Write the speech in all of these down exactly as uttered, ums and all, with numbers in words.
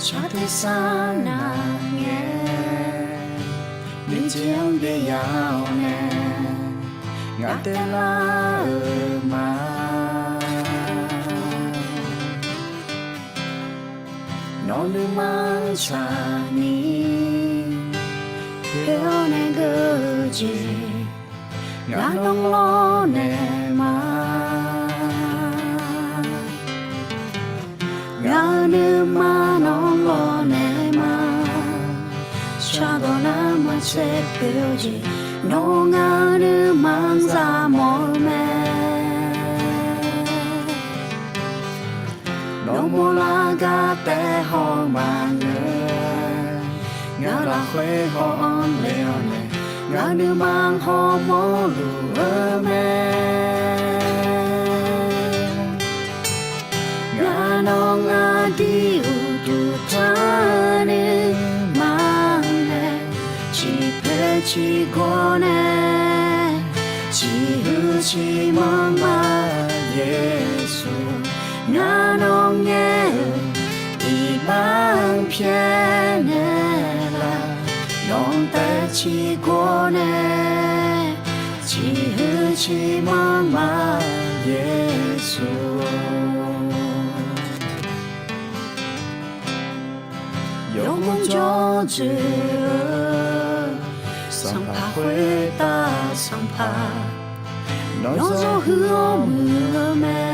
Shar tersar nar ngae, nuijeq-anr byaev ya-awr nae, ngaq taev lar-euq ma. Nawr nuima-anr tsaqni, poer-awr nae geur-eu jeq, ngaq nawr lawrnaeq ma. Ngaq-euq nuima nawr lawrnaeq ma. Shardawq nar maqtser poer-eu jeq, nawr ngaq-euq nuima-anr za mawf-eu mae. Nawr mawrlar gar taef haw maqngeur, ngaq lafkhoer haw-anr le-awr nae, ngaq nuima hawmawr luf-eu mae. Ngaq nawr ngaq dir uqduq tanr nuima nae, ciqpoeq ciqgawr nae, ciqhuiq ciqmanr ma Yeqsur. Ngaq nawr ngaer-euq iqbax-anr pyaer naeqlaf, nawq-anr taef ciqgawr nae, ciqhuiq ciqmanr ma Yeqsur. Yawgmr jawr dzoeq-eu Sanqpaq khoertav Sanqpaq, nawr zawr huiq-awr muiq-eu mae.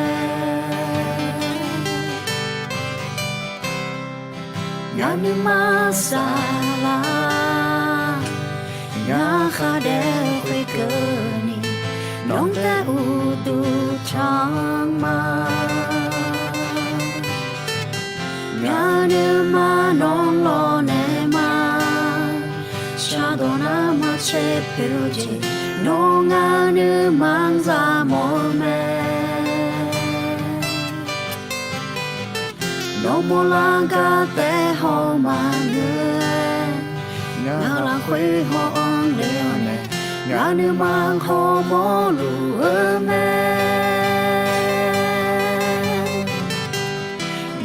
Ngaq nuima saflar, ngaq khar daef khoerkeuvni, nawq-anr taef uqduq tanr ma. Ngaq nuima nawr lawrnaeq ma. Shardawq nar maqtser poeq-eu jeq, nawr ngaq nuima-anr za mawf-eu mae. Nawr mawrlar gar taef haw maqngeur, ngaq lafkhoer haw-anr le-awr nae, ngaq nuima hawmawr luf-eu mae.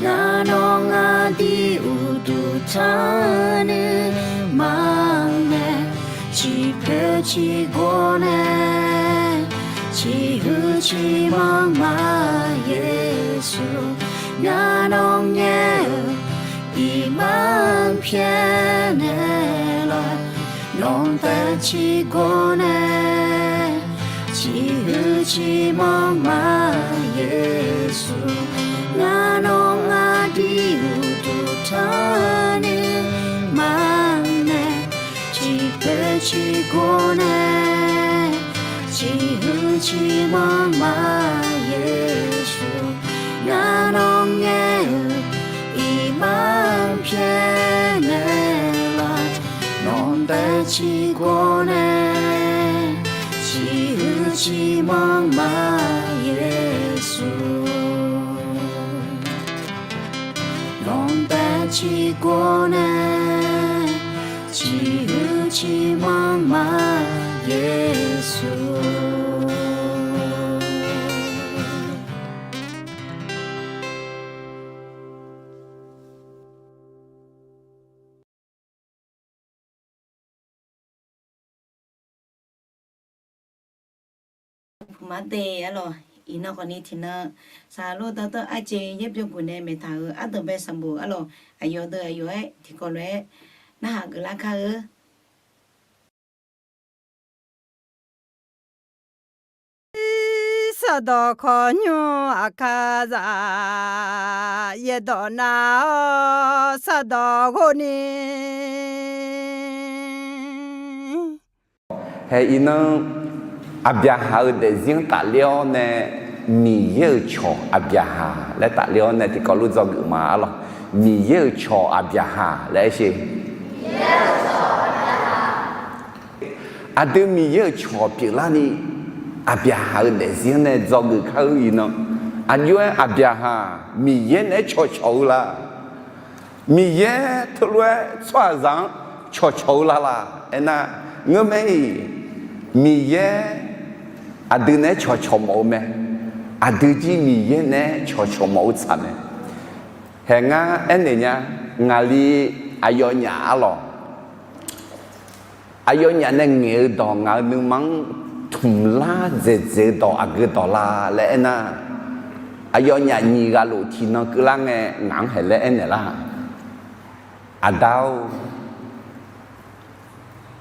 Ngaq nawr ngaq dir uqduq tanr nuima nae, ciqpoeq ciqgawr nae, ciqhuiq ciqmanr ma Yeqsur. Ngaq nawr ngaer-euq iqbax-anr pyaer naeqlaf, nawq-anr taef ciqgawr nae, ciqhuiq ciqmanr ma Yeqsur. Ngaq nawr ngaq dir uqduq tanr nuima nae, ciqpoeq ciqgawr nae, ciqhuiq ciqmanr ma Yeqsur. Ngaq nawr ngaer-euq iqbax-anr pyaer naeqlaf, nawq-anr taef ciqgawr nae, ciqhuiq ciqmanr ma Yeqsur. Nawq-anr taef ciqgawr nae, ciqhuiq ciqmanr ma Yeqsur. Puqmar de arlawq, iqnan khawfni tiqnan saqlor dawrdanr arjeq yaerbyov guf nae maeqtaq-euq ardanqbae sanqbof arlawq, aqyawf deuq aqyawf-aer tiqkawv lof-aer narhaq geuflar kar-eu. Saqdawq kawqnymr aqkar zaq, yaerdawq nar-awr saqdawq ghov ni. Hae iqnan, Aqbyaqhaq-euq daefzir-anr tafler-awr nae, Miqyaer-euq cawq Aqbyaqhaq laer tafler-awr nae tiqkawv lof dzawgeuf ma arlawq. Miqyaer-euq cawq Aqbyaqhaq laer aer sher. Aqdui Miqyaer-euq cawq pyeuflarni, Aqbyaqhaq-euq daefzir-anr nae dzawgeuf kar-eu iqnan, aqjox-aer Aqbyaqhaq Miqyaer naeq-aer cawqcawq-eu la? Miqyaer teulof-aer tsawrhaqzaq-anr cawqcawq-eu la laq? Aernar, ngeurmae-iq, Miqyaer aqdui naeq-aer cawqcawq mawf-eu mae. Aqdui jir Miqyaer naeq-aer cawqcawq mawf-eu tsaq mae. Haeq ngar aernaeq nya, ngaqli aqyawfnyaf arlawq. Aqyawfnyaf nae ngaeq-eu dawq ngaq-euq nuima-anr tmqlar dzaeqdzaeq-eu dawq aqgeu dawq la laer aernar, aqyawfnyaf nyiq ghaq lof tiqnan keuvlar ngae ngaq-anr haeq laer aernaeq lar. Aqda-or,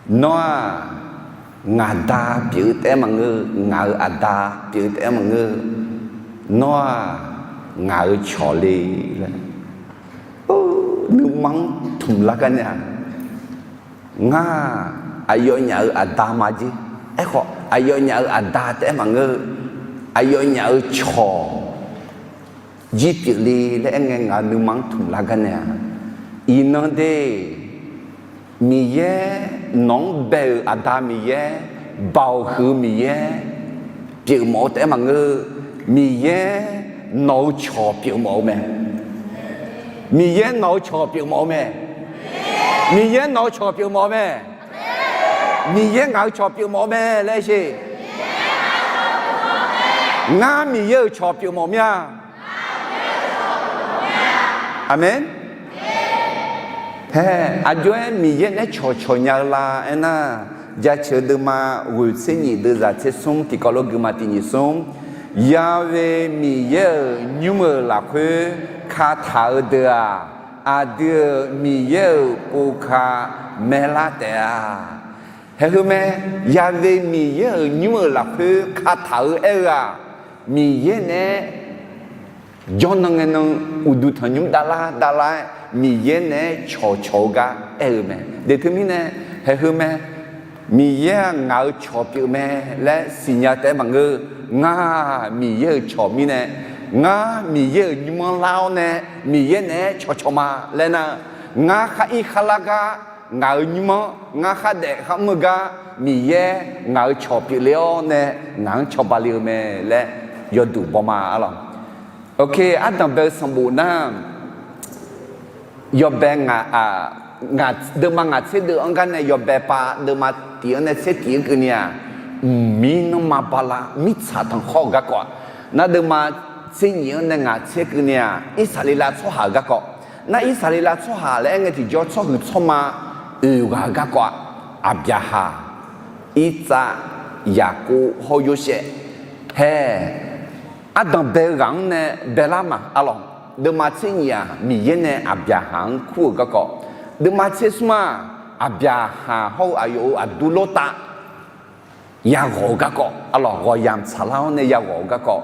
nawr-aq, ngaqda pyeuf-eu taef-aer maqngeur, ngaq-euq aqda pyeuf-eu taef-aer maqngeur, nawr-aq, ngaq-euq cawq le laer nuima-anr tmqlar gar nae-aq, ngar-aq, aqyawfnyaf-euq aqda ma jer. Aerkhawf, aqyawfnyaf-euq aqda taef-aer maqngeur, aqyawfnyaf-euq cawq jir pyeufle laer aer ngae ngaq-euq nuima-anr tmqlar gar nae-aq, iqnan de, Miqyaer, nawq-anr bae-euq aqda Miqyaer, baoq huiq-eu Miqyaer pyeufmawf-eu taef-aer maqngeur, Miqyaer nawq-euq cawq pyeufmawf-eu mae. Miqyaer nawq-euq cawq pyeufmawf-eu mae. Miqyaer nawq-euq cawq pyeufmawf-eu mae. Miqyaer ngaq-euq cawq pyeufmawf-eu mae laer sher. Ngar Miqyaer-euq cawq pyeufmawf mir-a. Aqmeq. Hae, aqjox-aer Miqyaer naeq-aer cawqcawq nya-eu la aernar, Jaceuq deuvma ghoeq tser nyif deuvzaq tser smr tiqkawv lof guima tiq nyif smr, Ya'we Miqyaer-euq nymr-euq lafkhoer kataq-eu deuq-aq, aqdui-euq Miqyaer-euq pov ka maerlar taef-a. Haeq heu mae, Ya'we Miqyaer-euq nymr-euq lafkhoer kataq-eu aer-eu-aq, Miqyaer naeq-aer jawrnan ngae nan uqduq tanqnymr davlar davlar-aer Miqyaer naeq-aer cawqcawq-eu gar aer-eu mae. Deq teumirnae, haeq heu mae, Miqyaer-aq ngaq-euq cawq pyeuf mae laer siqnya taef-aer maqngeur. Ngar Miqyaer-euq cawq mirnae, ngar Miqyaer-euq nymr-anr lar-awr nae Miqyaer naeq-aer cawqcawq ma laer nar, ngar khar ir khar lar gar, ngaq-euq nymr-anr ngar khar daef khar mr-eu gar, Miqyaer ngaq-euq cawq pyeufle-awr nae ngaq-anr cawba le-eu mae laer yawduq baw ma arlawq. Oke, ardanq bae-eu sanqbof nar, yawbae ngaq, deuvma ngaq tser deuv-anr gar nae yawbae pav deuvma tiq-anr nae tser tiq-anr keuvni-aq, mqmir nanrma bala mirtsaq tanqkhawr-eu garkawv-aq, nar deuvma tser nyif-anr nae ngaq tser keuvni-aq, Irsaqleqlav tsawrhaq-euq garkawv. Nar Irsaqleqlav tsawrhaq laer aer ngae tiqjawr tsawrhuiq tsawrma oeq ghaq-eu garkawv-aq, Aqbyaqhaq, Irtsav, Yaqkov hawr-eu Yorsaev hae, ardanq bae-eu ghaq-anr nae baelar ma arlawq. Deuvma tser nyif-aq, Miqyaer nae Aqbyaqhaq-anr kur-euq garkawv. Deuvma tser smr-aq, Aqbyaqhaq hawr-eu aqyawf-euq aqdur Lortav yaghawq-eu garkawv arlawq, ghawqyamq tsaqlar-awr nae yaghawq-eu garkawv.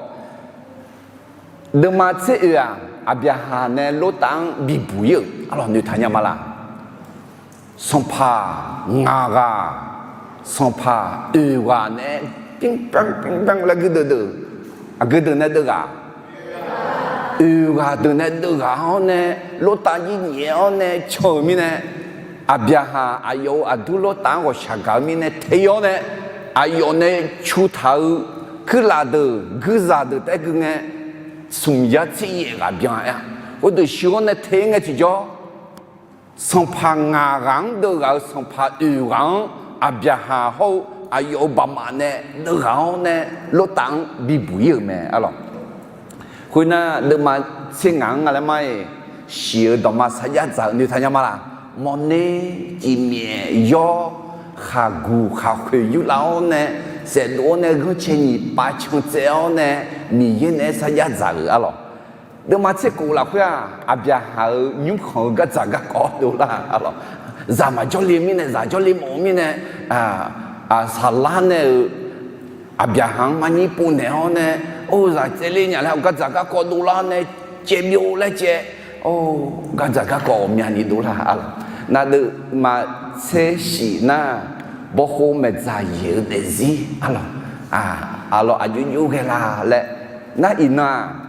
Deuvma tser oeq-aq, Aqbyaqhaq nae Lortav-anr bibuq ir-euq arlawq noeqtaq nya ma laq. Sanqpaq ngaq ghaq, sanqpaq oeq ghaq nae-aer pyanr pyanr pyanr pyanr laer gui deuq deuq, aqgeu deuq nae deuv ghaq, oeq ghaq deuq nae deuv ghaq-awr nae, Lortav jir nyaef-awr nae can-euq mirnae, Aqbyaqhaq aqyawf-euq aqdur Lortav-anr ghawqshaq gaq-eu mirnae teq-awr nae, aqyawf nae cu taq-eu kuirlaf deuq guirzaq deuq taef-aer gui ngae, smq yar tser yaef ghaq byan-a. Khoerdeuq shuir-awr nae te ngae tiqjawr, sanqpaq ngaq ghaq-anr deuv ghaq-euq sanqpaq oeq ghaq-anr Aqbyaqhaq hawr-eu aqyawf-euq baqmaf nae deuv ghaq-awr nae Lortav-anr bibuq ir-euq mae arlawq. Khoernar, deuvma tser ngaq-anr nga laer mar-iq, shiq-eu dawqma sarjax dzaq-eu noeqtaq nya ma laq. Mawrner, cifmyaef, yawr, khaqguq khaqkhoeq yurlav-awr nae, saefdov-awr nae ghanrcae nyiq pav can tsaev-awr nae, Miqyaer naeq-aer sarjax dzaq-euq arlawq. Deuvma tser kof lafkhoer-aq, Aqbyaqhaq-euq nymrkhanq-eu gardzaq garkawv dovlar arlawq. Zaq maqjawr le mirnae, zaq jawr le mawf-eu mirnae, saqlar nae-euq Aqbyaqhaq-anr marnyir povnaeq-awr nae, or zaq tsaevle nya laer-awq gardzaq garkawv dovlar nae, caevbyov laer caev, or gardzaq garkawv ghawqmyani dovlar arlawq. Nar deuvma tser shif nar, bawkhov maeqdzaq yaeq-eu daefzir arlawq, arlawq aqjox jox ghae la laer, nar iqnan-aq,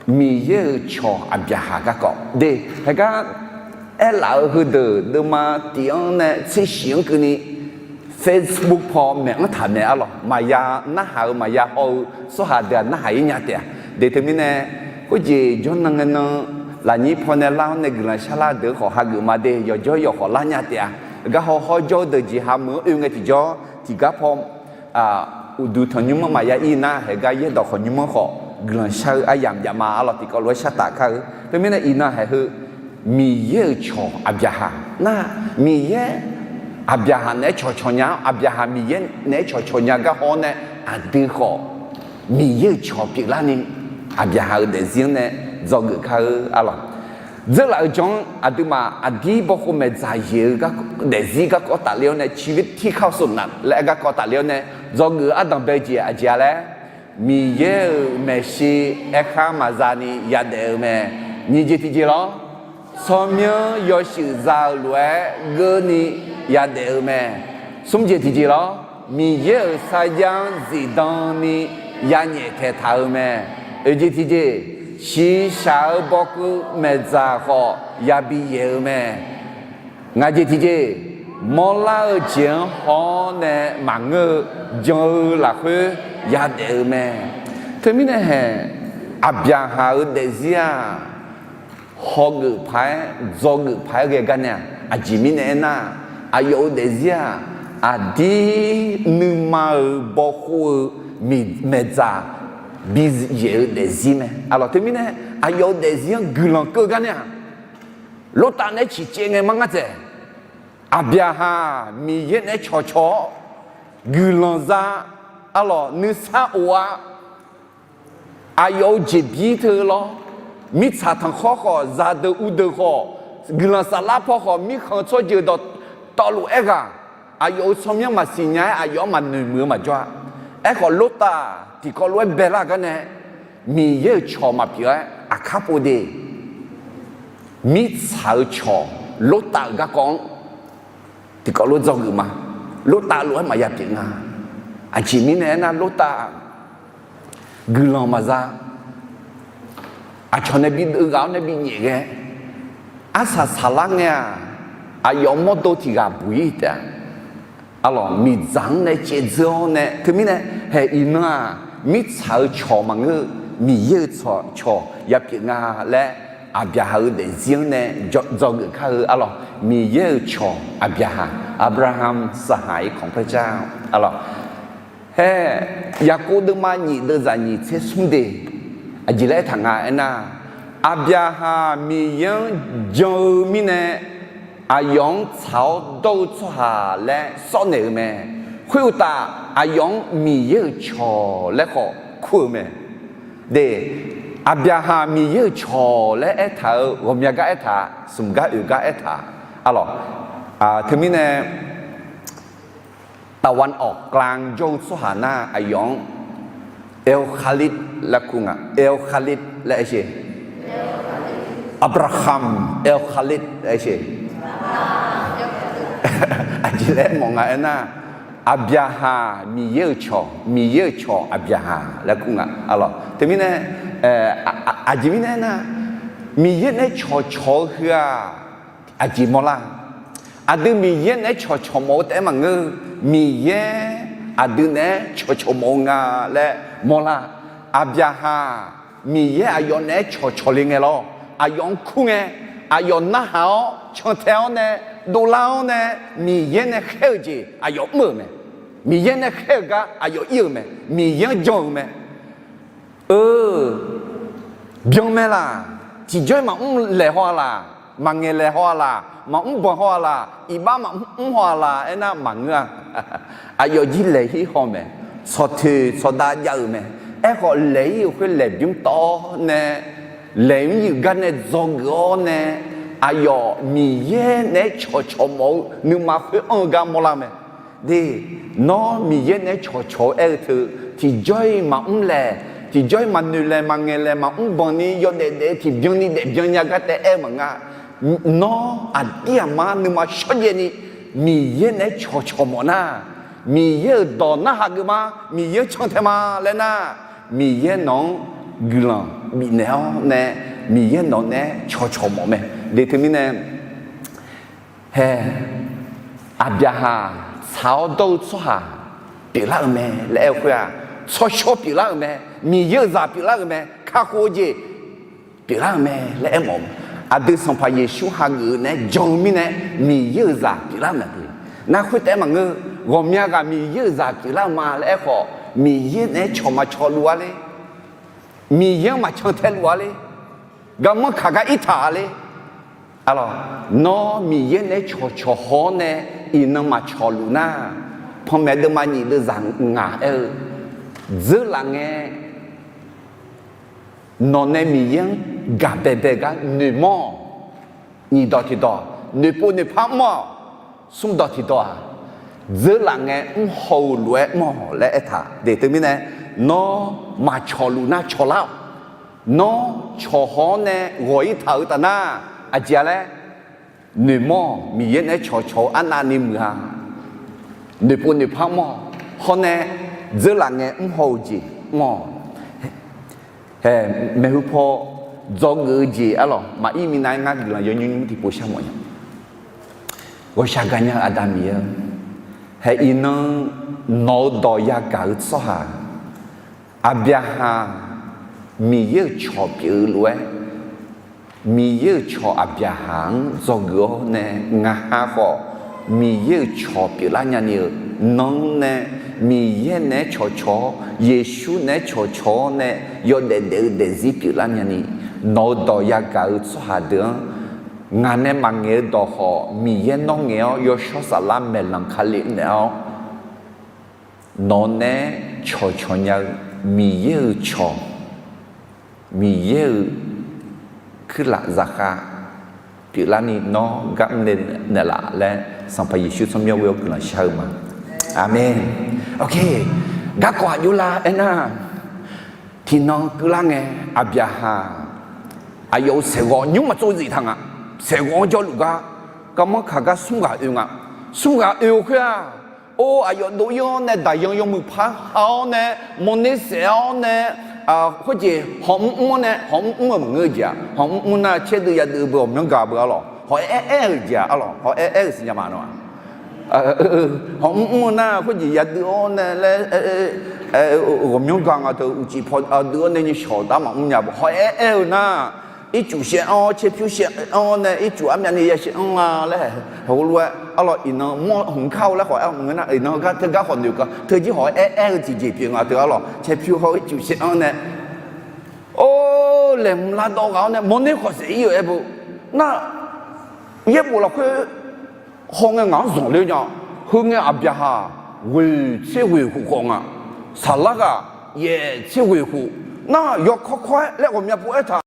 Miqyaer-euq cawq Aqbyaqhaq garkawv de. Haegar aerlaf-eu heudeuq deuvma tiq-anr nae tser shif-anr keuvni Facebook paw maeq-anr taq maeq arlawq. Maqya narhaq-eu maqya haw-eu tsawrhaq deuq-aq narhaq-ir nya taef-a. De teumirnae, khoerjeq jawrnan ngae nan lafnyir paw nae lar-awr nae guiqlanq sharlar deuq-anr khawf hageuf ma de. Yawqjawr yawqkhawf lar nya taef-a. Garhaw hawr jawr-eu deuq jeqha meuq-anr oe ngae tiqjawr tiqgar paw uqduq tanqnymr-anr maqya ir nar, haegar yaerdawq khawf nymr-anr khawf guiqlanq shar-eu aryamq jav ma. Arlawq, tiqkawv lof-aer shar taf kar-eu. Teumirnae iqnan haeq heu Miqyaer-euq cawq Aqbyaqhaq nar, Miqyaer Aqbyaqhaq naeq-aer cawqcawq nya-awr, Aqbyaqhaq Miqyaer naeq-aer cawqcawq nya gar haw-awr nae, aqdui khawf Miqyaer-euq cawq pyeuflarni Aqbyaqhaq-euq daefzir-anr nae dzawgeuf kar-eu. Arlawq, dzeurlaf-eu jan-anr aqduimaf aqdir bawkhov maeqdzaq yaeq-eu daefzir garkawv tafler-awr nae, ชีวิตที่เข้าสู่หน้า laer aer garkawv tafler-awr nae, dzawgeuf-eu ardanq bae jeq aqjeq-a laer, Miqyaer-euq maeqshi aerkhar maqza ni yadaef-eu mae. Nyiq jeq tiqjeq lawr, tsawrmyanr yawshuif za-euq lof-aer geurni yadaef-eu mae. Smr jeq tiqjeq lawr, Miqyaer-euq sarjax-anr zifdan ni yanyaef taeqtaq-eu mae. Oeq jeq tiqjeq, shiqshaq-eu bawkuv maeqdzaq khawf yabi yaeq-eu mae. Ngaq jeq tiqjeq, mawrlar-eu jeq-anr haw-awr nae maqngeur-eu jan-eu lafkhoer yadaef-eu mae. Teumirnae haeq, Aqbyaqhaq-euq daefzir-aq, hawgeuf paq-aer dzawgeuf paq-aer ghae gar nae-aq, aqjeq mirnae aernar, aqyawf-euq daefzir-aq, aqdir nuima-euq bawkhov-eu maeqdzaq biyaeq-eu daefzir mae. Arlawq, teumirnae aqyawf-euq daefzir-anr guiqlanq keuv gar nae-aq, Lortav naeq-aer ciqcaev ngae mar ngar dzaeq. Aqbyaqhaq Miqyaer naeq-aer cawqcawq-awr guiqlanq za. Arlawq, nuisar of-a. Aqyawf-euq jeqbir teu lawr, mirtsaq tanqkhawr khawf, zaqdeuq uvdeuq khawf, guiqlanq saflar paw khawf, mirkhanq tsawrjeuq dawqtawvluf aerghaq, aqyawf-euq tsawrmyanr maqsiq nya-aer aqyawf-anr maqnoeq muiq-eu maqjawr-a. Aerkhawf, Lortav tiqkawv lof-aer bae lar gar nae, Miqyaer-euq cawq maqpyeuf-aer aqkar pov de. Mirtsaq-eu cawq, Lortav-euq garkawv-anr tiqkawv lof dzawgeuf ma. Lortav lof-aer maqya pyeuf nga. Aqjeq mirnae aernar, Lortav guiqlanq maqza. Aqcawq nae bi deuv ghaq-awr nae bi nyaef ghae, arsaq saqlar ngae-aq, aqyawf mawrdo tiq ghaq buq-ir taef-a. Arlawq, miqdzaq-anr nae caevdzeur-awr nae, teumirnae haeq iqnan-aq, mirtsaq-eu cawq maqngeur-eu, Miqyaer-euq cawq ya pyeuf nga laer, Aqbyaqhaq-euq daefzir-anr nae dzawgeuf kar-eu. Arlawq, Miqyaer-euq cawq Aqbyaqhaq, Abraham saqhaq-iq kanqpaer jar. Arlawq, hae, Yaqkov deuvma nyiq deuvzaq nyiq tser smr de, aqjeq laer aertaq nga aernar, Aqbyaqhaq Miqyaer-anr jan-eu mirnae, aqyawf-anr tsaq-awr dawr-eu tsawrhaq laer sawr naeq-eu mae. Khoeruqtaf, aqyawf-anr Miqyaer-euq cawq laer khawf kur-eu mae. De, Aqbyaqhaq Miqyaer-euq cawq laer aertaq-eu ghawqmya gar aertaq, smq gar oeq gar aertaq. Arlawq, teumirnae ตะวันออกกลาง jawr-eu tsawrhaq nar, aqyawf-anr เอลคาลิด laer kur nga. เอลคาลิด laer aer sher. Abraham เอลคาลิด laer aer sher. Aqjeq laer mawf nga aernar, Aqbyaqhaq Miqyaer-euq cawq, Miqyaer-euq cawq Aqbyaqhaq laer kur nga. Arlawq, teumirnae, aqjeq mirnae aernar, Miqyaer nae cawqcawq-eu heu-aq, aqjeq mawrlar. Aqdui Miqyaer naeq-aer cawqcawq mawf-eu taef-aer maqngeur. Miqyaer aqdui naeq-aer cawqcawq mawf-eu nga laer mawrlar. Aqbyaqhaq, Miqyaer aqyawf naeq-aer cawqcawq le ngae lawr, aqyawf-anr kur ngae, aqyawf narhaq-awr cantae-awr nae, dovlar-awr nae, Miqyaer nae khaer-eu jeq aqyawf mr-euq mae. Miqyaer nae khaer-eu gar aqyawf ir-euq mae. Miqyaer-anr jan-euq mae. Eu, byan mae laq. Tiqjawr-iq maqmr laeq haw-a laq. Maqngaeq laeq haw-a laq. Maqmr banq haw-a laq. Iqbax maqmr haw-a laq. Aernar maqngeur-a. Aqyawf jir laeq-ir haw mae. Tsawqtoeq tsawqdav jav-euq mae. Aerkhawf, laeq-ir-euq khoer laeq bymr tawv-awr nae, laeq-ir-euq gar nae dzawgeuf-awr nae, aqyawf Miqyaer naeq-aer cawqcawq mawf-eu nuima khoer anr-eu gar mawrlar mae. De, nawr Miqyaer naeq-aer cawqcawq-eu aer-eu teu, tiqjawr-iq maqmr laeq, tiqjawr-iq maqnoeq laeq, maqngaeq laeq, maqmr banq ni yawdaef daef-eu tiqbyan ni daefbyan nya gar taef aer-eu maqnga. Nawr aqdir aqmar nuima shawrjaev ni Miqyaer naeq-aer cawqcawq mawf nar, Miqyaer-euq dawq narhaq geuf ma, Miqyaer-anr cantae ma laer nar, Miqyaer nawq-anr guiqlanq bifnaeq-awr nae, Miqyaer nawq naeq-aer cawqcawq mawf mae. De, teumirnae hae, Aqbyaqhaq tsaq-awr dawr-eu tsawrhaq pyeuflar-euq mae laer aer-eu khoer-aq, tsawrshawr pyeuflar-euq mae. Miqyaer-euq zaq pyeuflar-euq mae. Kakhof-eu jeq pyeuflar-euq mae laer aermawf-eu. Aqdui Sanqpaq Yeqsur hageuf-eu naeq-aer jan-eu mirnae, Miqyaer-euq zaq pyeuflar-euq mae. Nar khoertaef-aer maqngeur. Ghawqmya ghaq Miqyaer-euq zaq pyeuflar-eu ma laer aerkhawf, Miqyaer naeq-aer cawq maqcawq luf-a le. Miqyaer-anr maqcan taeluf-a le. Garmanr kaq gar irtaq-a le. Arlawq, nawr Miqyaer naeq-aer cawqcawq haw-awr nae iqnan maqcawq luf nar, panmaeq deuvma nyiq deuvzaq ngaq aer-eu, dzeurlaf ngae, nawq nae Miqyaer-anr gaq baebae gar noeqmawr-awq. Nyiq dawq tiqdawq, noeqpov noeqpar mr-awq. Smr dawq tiqdawq-aq, dzeurlaf ngae mr haw-eu lof-aer mr-awq laer aertaq de. Teumirnae, nawr maqcawq luf nar cawqlar-awq. Nawr cawqhaw-awr nae ghawq-ir taq-eu taf nar, aqjeq-a laer noeqmawr-awq. Miqyaer naeq-aer cawqcawq-eu arnavni muiq-a. Noeqpov noeqpar mr-awq. Hawr nae dzeurlaf ngae mr haw-eu jeq mr-awq. Hae, maeqhu paw dzawgeuf-eu jeq arlawq, maqir minav-aer ngar guiqlanq yawnymr nymr tiqpov sharmawf nya. Ghawqshaq gaqnya-eu Aqda Miqyaer-or, hae iqnan nawq-eu dawq yagaq-eu tsawrhaq Aqbyaqhaq Miqyaer-euq cawq pyeuf-eu lof-aer, Miqyaer-euq cawq Aqbyaqhaq-anr dzawgeuf-awr nae ngaq ha khawf Miqyaer-euq cawq pyeuflar nyani-euq, nan-anr nae Miqyaer naeq-aer cawqcawq-awr, Yeqsur naeq-aer cawqcawq-awr nae yawdaef daef-eu daefzir pyeuflar nyani, nawq-eu dawq yagaq-eu tsawrhaq deuq-anr ngaq nae maqngaeq-eu dawq khawf Miqyaer nawr ngaeq-awr yawshawr saflar maeqlanq Kali naeq-awr nawq naeq-aer cawqcawq nya-eu Miqyaer-euq cawq, Miqyaer-euq kuirlaf zaqkhav pyeuflarni nawr gar mrle naeqlaf laer Sanqpaq Yeqsur tsawrmyanr ghoe-awr guiqlanq shar-eu ma. Aqmeq. Garkawv aqjox lar aernar, tiqnan keuvlar ngae Aqbyaqhaq aqyawf-euq saeqghawv nymr maqtsov zif taq nga. Saeqghawv-anr jawrluf gar garmanr kaq gar smr ghaq oe nga. Smr ghaq oe-eu khoer-aq, or, aqyawf dov-ir-awr nae daqyan yawmuiq par ha-awr nae, mawrner saef-awr nae, khoerjeq hawmr mr-awr nae, hawmr mr-eu maqngeur-eu jeq-aq, hawmr mr nar caerdeuv yadeuv beu ghawqmyanr gaq beu arlawq, hawq-aer aer-eu jeq-aq arlawq, hawq-aer aer-eu siqnya ma nawr-aq. Hawmr mr-eu nar khoerjeq yadeuv-awr nae laer, ghawqmyanr gaq nga teu uqcif paw deuv-awr nae nyi shawq dar maqmr nya beu hawq-aer aer-eu nar, ircuf shaev-anr caerpyur shaev-anr nae ircuf armyavni ya shaev-anr nga laer, heulof-aer arlawq iqnan mawr hmq kar-eu laer khawf-aer maqngeur nar, iqnan gar teugar khawf noeq ka teujir hawq-aer aer-eu tiqjeq pyeuf nga teu arlawq caerpyur hawr ircuf shaev-anr nae or, laeqhmq lavdawv ghaq-awr nae mawrner khawf saef-ir-euq aer beu nar, yaerbof lafkhoer hawngae ngaq-anr zanqler nya. Heungae Aqbyaqhaq ghoeq tser ghoeq khof khawf nga. Saqlar ghaq yaef tser ghoeq khof nar, yawkawr kawr-aer laer ghawqmya pov aertaq,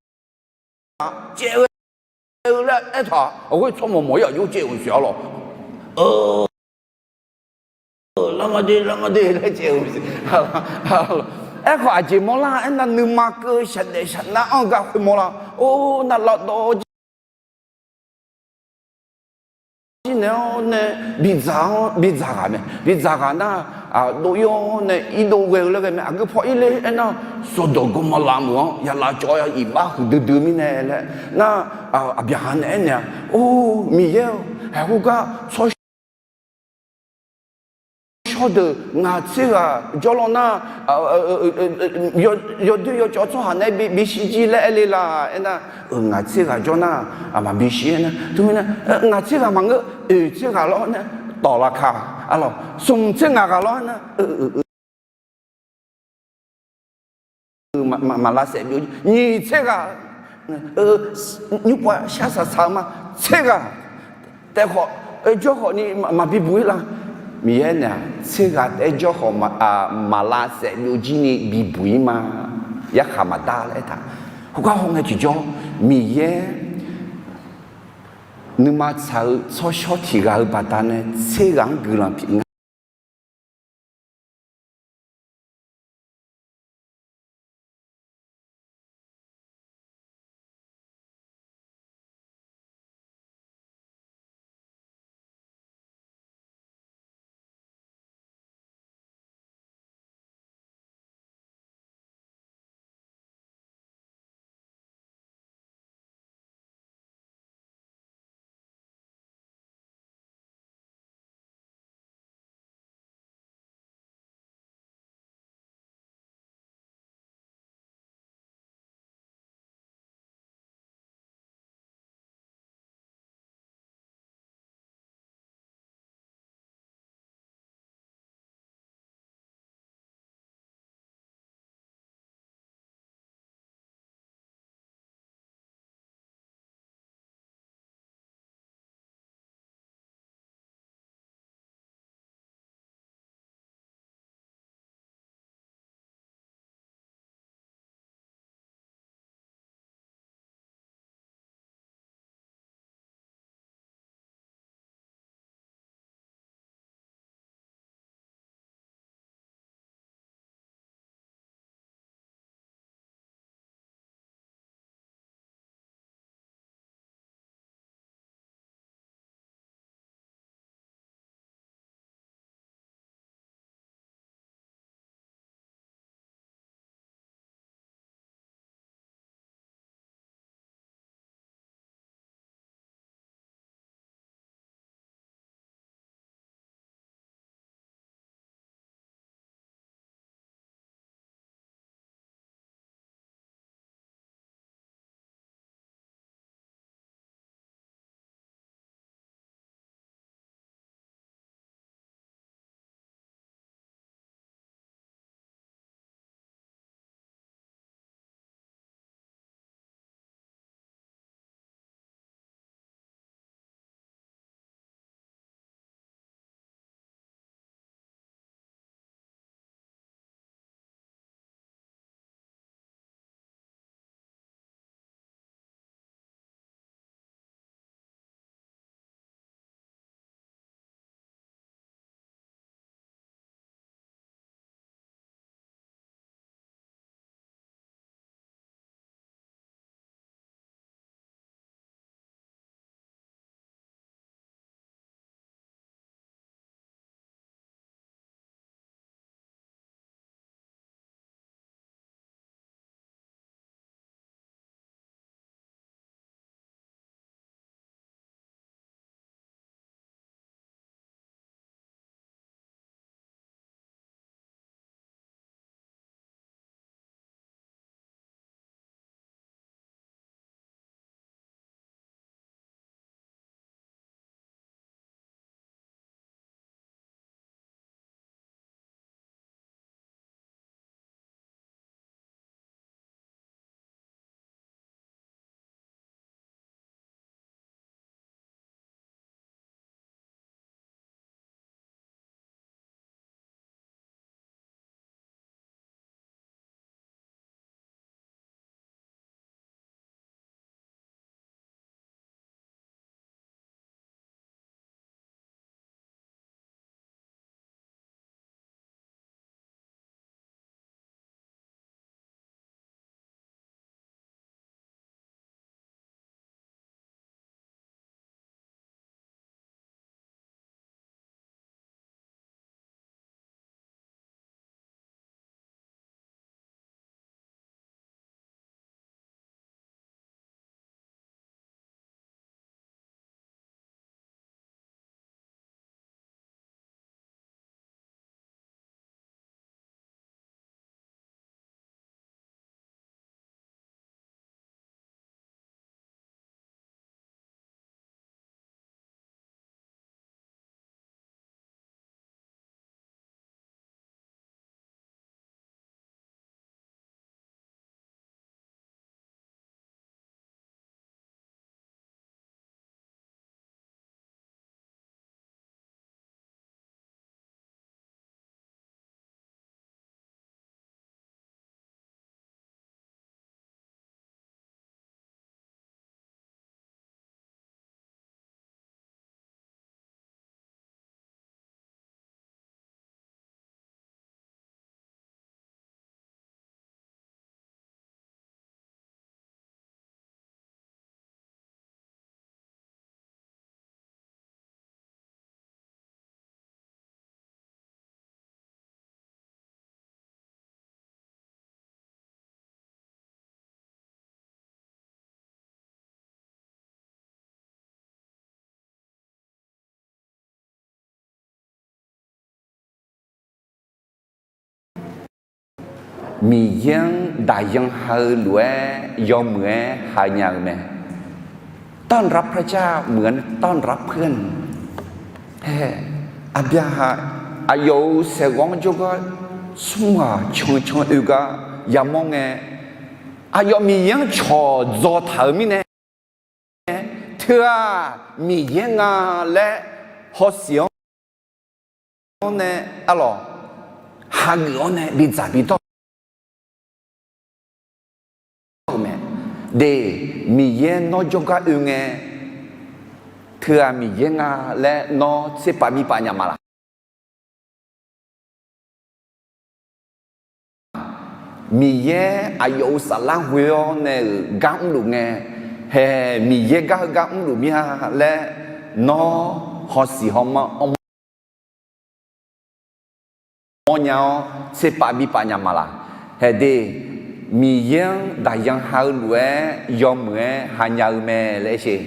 caev-eu laer aertaq, aqghoer tsawrmawq mawq-ir aqjox caev-euq siq arlawq. Lar ma de, lar ma de laer caev-eu siq. Aerkhawf aqjeq mawrlar aernar, nuima keuv shaqdaef shaqnar-anr gar khoermawr lar. Or, nar lavdawv jir naeq-awr nae bidzaq-awr, bidzaq ghaq mae. Bidzaq ghaq nar, dov-ir-awr nae irdov ghae-eu laer ghae mae. Aqgeu paw-ir ler aernar, sawqdawq gawrmawr lavmeuq-anr yalav cawv-awr iqbax huiqdui dui mirnae laer nar, Aqbyaqhaq nae aernaeq-a, Or, Miqyaer-or, haeqkhoer gar tsawrshawr deuq ngaq tser ghaq jawr law nar, yawdoer yawcawv tsawrhaq nae bisiq jir laer aer le laq aernar, ngaq tser ghaq jawr nar, maqbisiq aernar, teumirnae ngaq tser ghaq maqngeur, oeq tser ghaq lawr nar, tawq laqkaq, arlawq, smq tser ngaq ghaq lawr nar, maqlavsaef byov, nyiq tser ghaq, nymr pav shar saq saq-eu ma, tser ghaq taef khawf, jawr khawf ni maqbi buq-ir la. Miqyaer naeq-aq, tser ghaq taef-aer jawr khawf maqlavsaef byovjir ni bibuq-ir ma. Yarkhaq maqdar laer aertaq. Khoergar hawngae tiqjawr, Miqyaer nuima tsaq-eu tsawrshawr tiq ghaq-eu baqdanae tser ghaq-anr guiqlanq pyeuf nga. Miqyaer-anr daqyan ha-eu lof-aer yawmuiq-aer hanya-eu mae. ต้อนรับพระเจ้า เหมือนต้อนรับเพื่อน. Hae, Aqbyaqhaq aqyawf-euq saeqghawv-anr jawrgar smr ghaq can can oe gar yamawr ngae, aqyawf Miqyaer-anr cawqdzawq taq-euq mirnae, teu-aq Miqyaer nga laer hawsiq-awr nae, arlawq, hageuf-awr nae bidzaq bidawr-euq mae. De, Miqyaer nawr jawrgar oe ngae, teu-aq Miqyaer nga laer nawr tserpav bipaf nya ma laq? Miqyaer aqyawf-euq saflar ghoe-awr nae-euq gar mrluf ngae, hae, Miqyaer gar heugar mrluf mir-a laer nawr hawsiq hawmawr anr mawr nya-awr tserpav bipaf nya ma laq? Hae de, Miqyaer-anr daqyan ha-eu lof-aer yawmuiq-aer hanya-eu mae laer sher.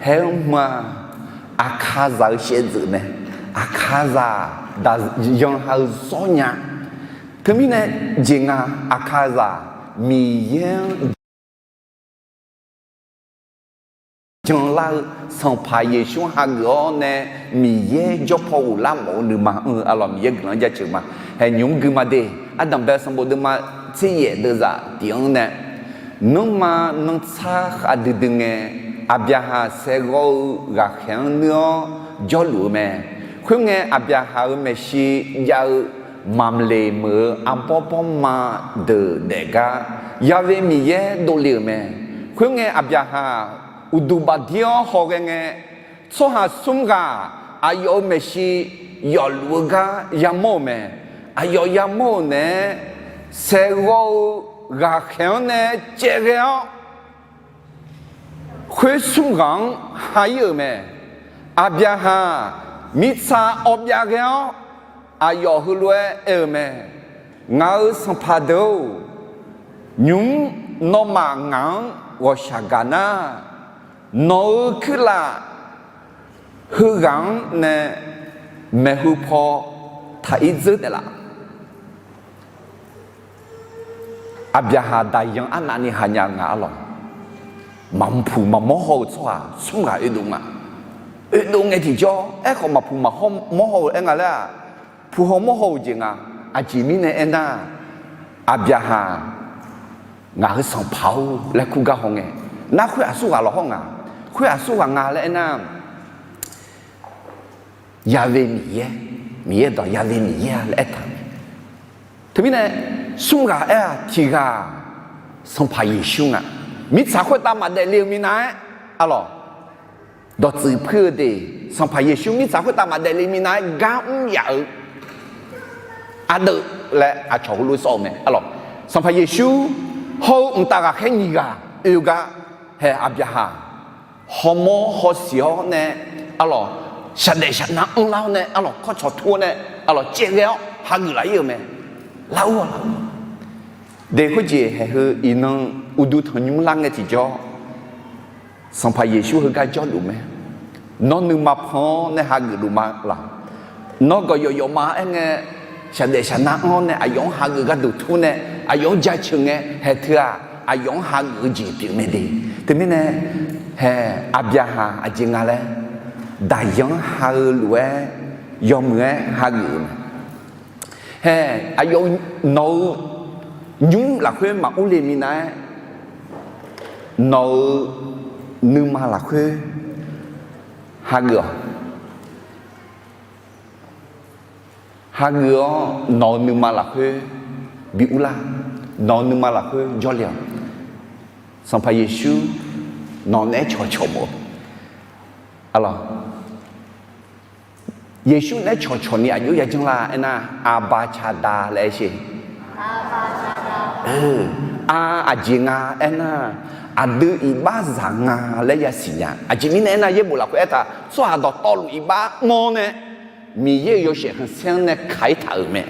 Hae-anr ma, aqkaqzaq-eu shaevdzeuf mae. Aqkaqzaq daqyan ha-eu zawr nya. Teumirnae jeq nga, aqkaqzaq Miqyaer-anr janlar-eu Sanqpaq Yeqsur-anr hageuf-awr nae Miqyaer jawr paw ghoflar mawf-eu nuima anr-eu, arlawq, Miqyaer guiqlanq-anr jaceuq ma. Hae, nymq-mr gui ma de, ardanqbae sanqbof deuvma tser yaef deuvzaq tiq-anr nae, nanrma nanrtsar khavdui dui ngae, Aqbyaqhaq saeqghawv-eu ghaqkhaeq-anr nuir-awr jawrluf-eu mae. Khoerngae, Aqbyaqhaq-euq maeqshi jav-eu Mamqleq meuq-eu arbawr bawrma deuq daef gar, Ya've Miqyaer dovle-euq mae. Khoerngae, Aqbyaqhaq uqduq bafdir-awr hawghae ngae, tsawrhaq smr ghaq aqyawf-euq maeqshi yawfluf-eu gar yamawr-euq mae. Aqyawf yamawr-euq naeq-aer, saeqghawv-eu ghaqkhaeq-anr nae caevghae-awr, khoer smr ghaq-anr ha-ir-euq mae. Aqbyaqhaq mirtsaq awv byav ghae-awr, aqyawf heulof-aer aer-eu mae. Ngaq-euq sanqpaq deuq-or, nymq-mr nawmaf ngaq-anr ghawqshaq gaq nar, nawq-euq kuirlaf heughaq-anr nae maeqhu paw taq-ir dzeur taef laf? Aqbyaqhaq daqyan arnavni hanya-eu nga, arlawq. Maqpuq maqmawr haw-eu tsawrhaq smr ghaq oedov nga. Oedov ngae tiqjawr, aerkhawf maqpuq maqmawr haw-eu aer nga laer-aq, puq haw mawr haw-euq jeq nga. Aqjeq mirnae aernar, Aqbyaqhaq ngaq-euq sanqpaq-or laer kur gar haw ngae, nar khoer aqsurghaq lawqhaw nga. Khoer aqsurghaq nga laer aernar, Ya've Miqyaer, Miqyaer dawq Ya've Miqyaer-a laer aertaq-euq mae. Teumirnae, smr ghaq aer-aq tiq ghaq Sanqpaq Yeqsur nga. Mirtsaq khoertav maqdaef le-eu minav-aer, arlawq, dawqtsuif puir-eu de, Sanqpaq Yeqsur mirtsaq khoertav maqdaef le minav-aer gar mr yaf-eu ardeuv laer aqcawq heulof sawr-eu mae, arlawq. Sanqpaq Yeqsur hawr-eu mqtav ghaqkhaer nyiq ghaq oe-eu gar, hae, Aqbyaqhaq hawmawr hawsiq-awr nae, arlawq, shaqdaef shaqnav anrlar-awr nae, arlawq, kawrcawq tur-awr nae, arlawq, caevghae-awr hageuf laf-ir-euq mae. Lar-ur-awq, lar-ur. De, khoerjeq haeq heu iqnan uqduq tanqnymr lar ngae tiqjawr, Sanqpaq Yeqsur heugar jawrluf mae. Nawr nuima pan-awr nae hageuf luf ma laq? Nawr gawqyawf yawfma aer ngae, shaqdaef shaqnav anr-awr nae aqyawf-anr hageuf gharduq tur nae, aqyawf-anr jaceuq ngae, haeq teu-aq, aqyawf-anr hageuf-eu jeq pyeuf mae de. Teumirnae, haeq, Aqbyaqhaq aqjeq nga laer, daqyan-anr ha-eu lof-aer, yawmuiq-aer hageuf-eu mae. Haeq, aqyawf nawq-eu nymr lafkhoer maqur le minav-aer, nawq-eu nuima lafkhoer hageuf-awq. Hageuf-awr nawq-eu nuima lafkhoer bi urlar. Nawq-eu nuima lafkhoer jawrle-awq. Sanqpaq Yeqsur nawq naeq-aer cawqcawq mawf-eu, arlawq. Yeqsur naeq-aer cawqcawq ni aqjox yajanr lar aernar, Aqbaqcaqda laer aer sher. Ar, aqjeq nga aernar, aqdui iqbaxzaq nga laer yasiq nya. Aqjeq mirnae aernar, yaerbof lafkhoer aertaq, tsawrhaq dawqtawvluf iqbax mr-awr nae, Miqyaer-euq yawshaef khanqsaer-anr nae kaq-ir taq-euq mae.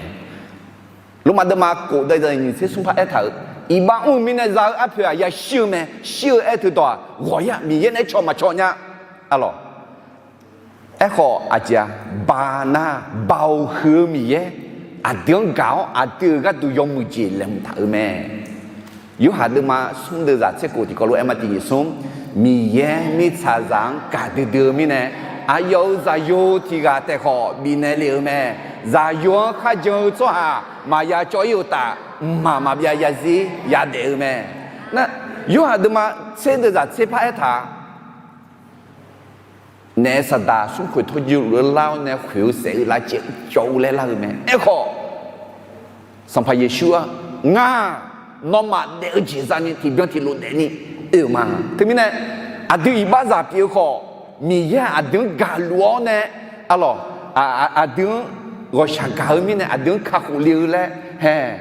Lormav deuvma kof deuq nyiq tser smr par aertaq-euq, Iqbax mr-eu mirnae za-eu arpoeq-aq yashir-eu mae. Shir-eu aer teudawq-aq ghawqya Miqyaer naeq-aer caw maqcaw nya. Arlawq, aerkhawf aqjeq-a, baq nar baoq huiq-eu Miqyaer aqdui-anr gaq-awr aqdui-euq gharduq yawmuiq jeq laeqhmq taq-euq mae. Yorhaq deuvma smr deuvzaq tser khof tiqkawv lof-aer ma tiqnyiq smr, Miqyaer mirtsaqzaq-anr gaqdui dui-eu mirnae, aqyawf-euq zaqyo tiq ghaq taef khawf bifnaeq lef-eu mae. Zaqyo-anr kharjan-eu tsawrhaq maqya cawv-ir-eu uqtaf, mqmaq maqbyav yazir yadaef-eu mae. Nar, Yorhaq deuvma tser deuvzaq tser par aertaq-a, naef saqdaq smrkhoeq tawrjuluf-eu lar-awr nae khoeq-eu saef-eu lavcaev cawv-eu laer lar-eu mae. Aerkhawf, Sanqpaq Yeqsur-aq, Ngar, nawmaf daef-eu jeq zani tiqbyan tiqlof daefni oe-euq ma. Teumirnae, aqdui iqbaxzaq pyeuf-eu khawf, Miqyaer-aq aqdui-anr gaqluf-awr nae, arlawq, aqdui-anr ghawqshaq gaq-eu mirnae aqdui-anr kakhof le-eu laer hae,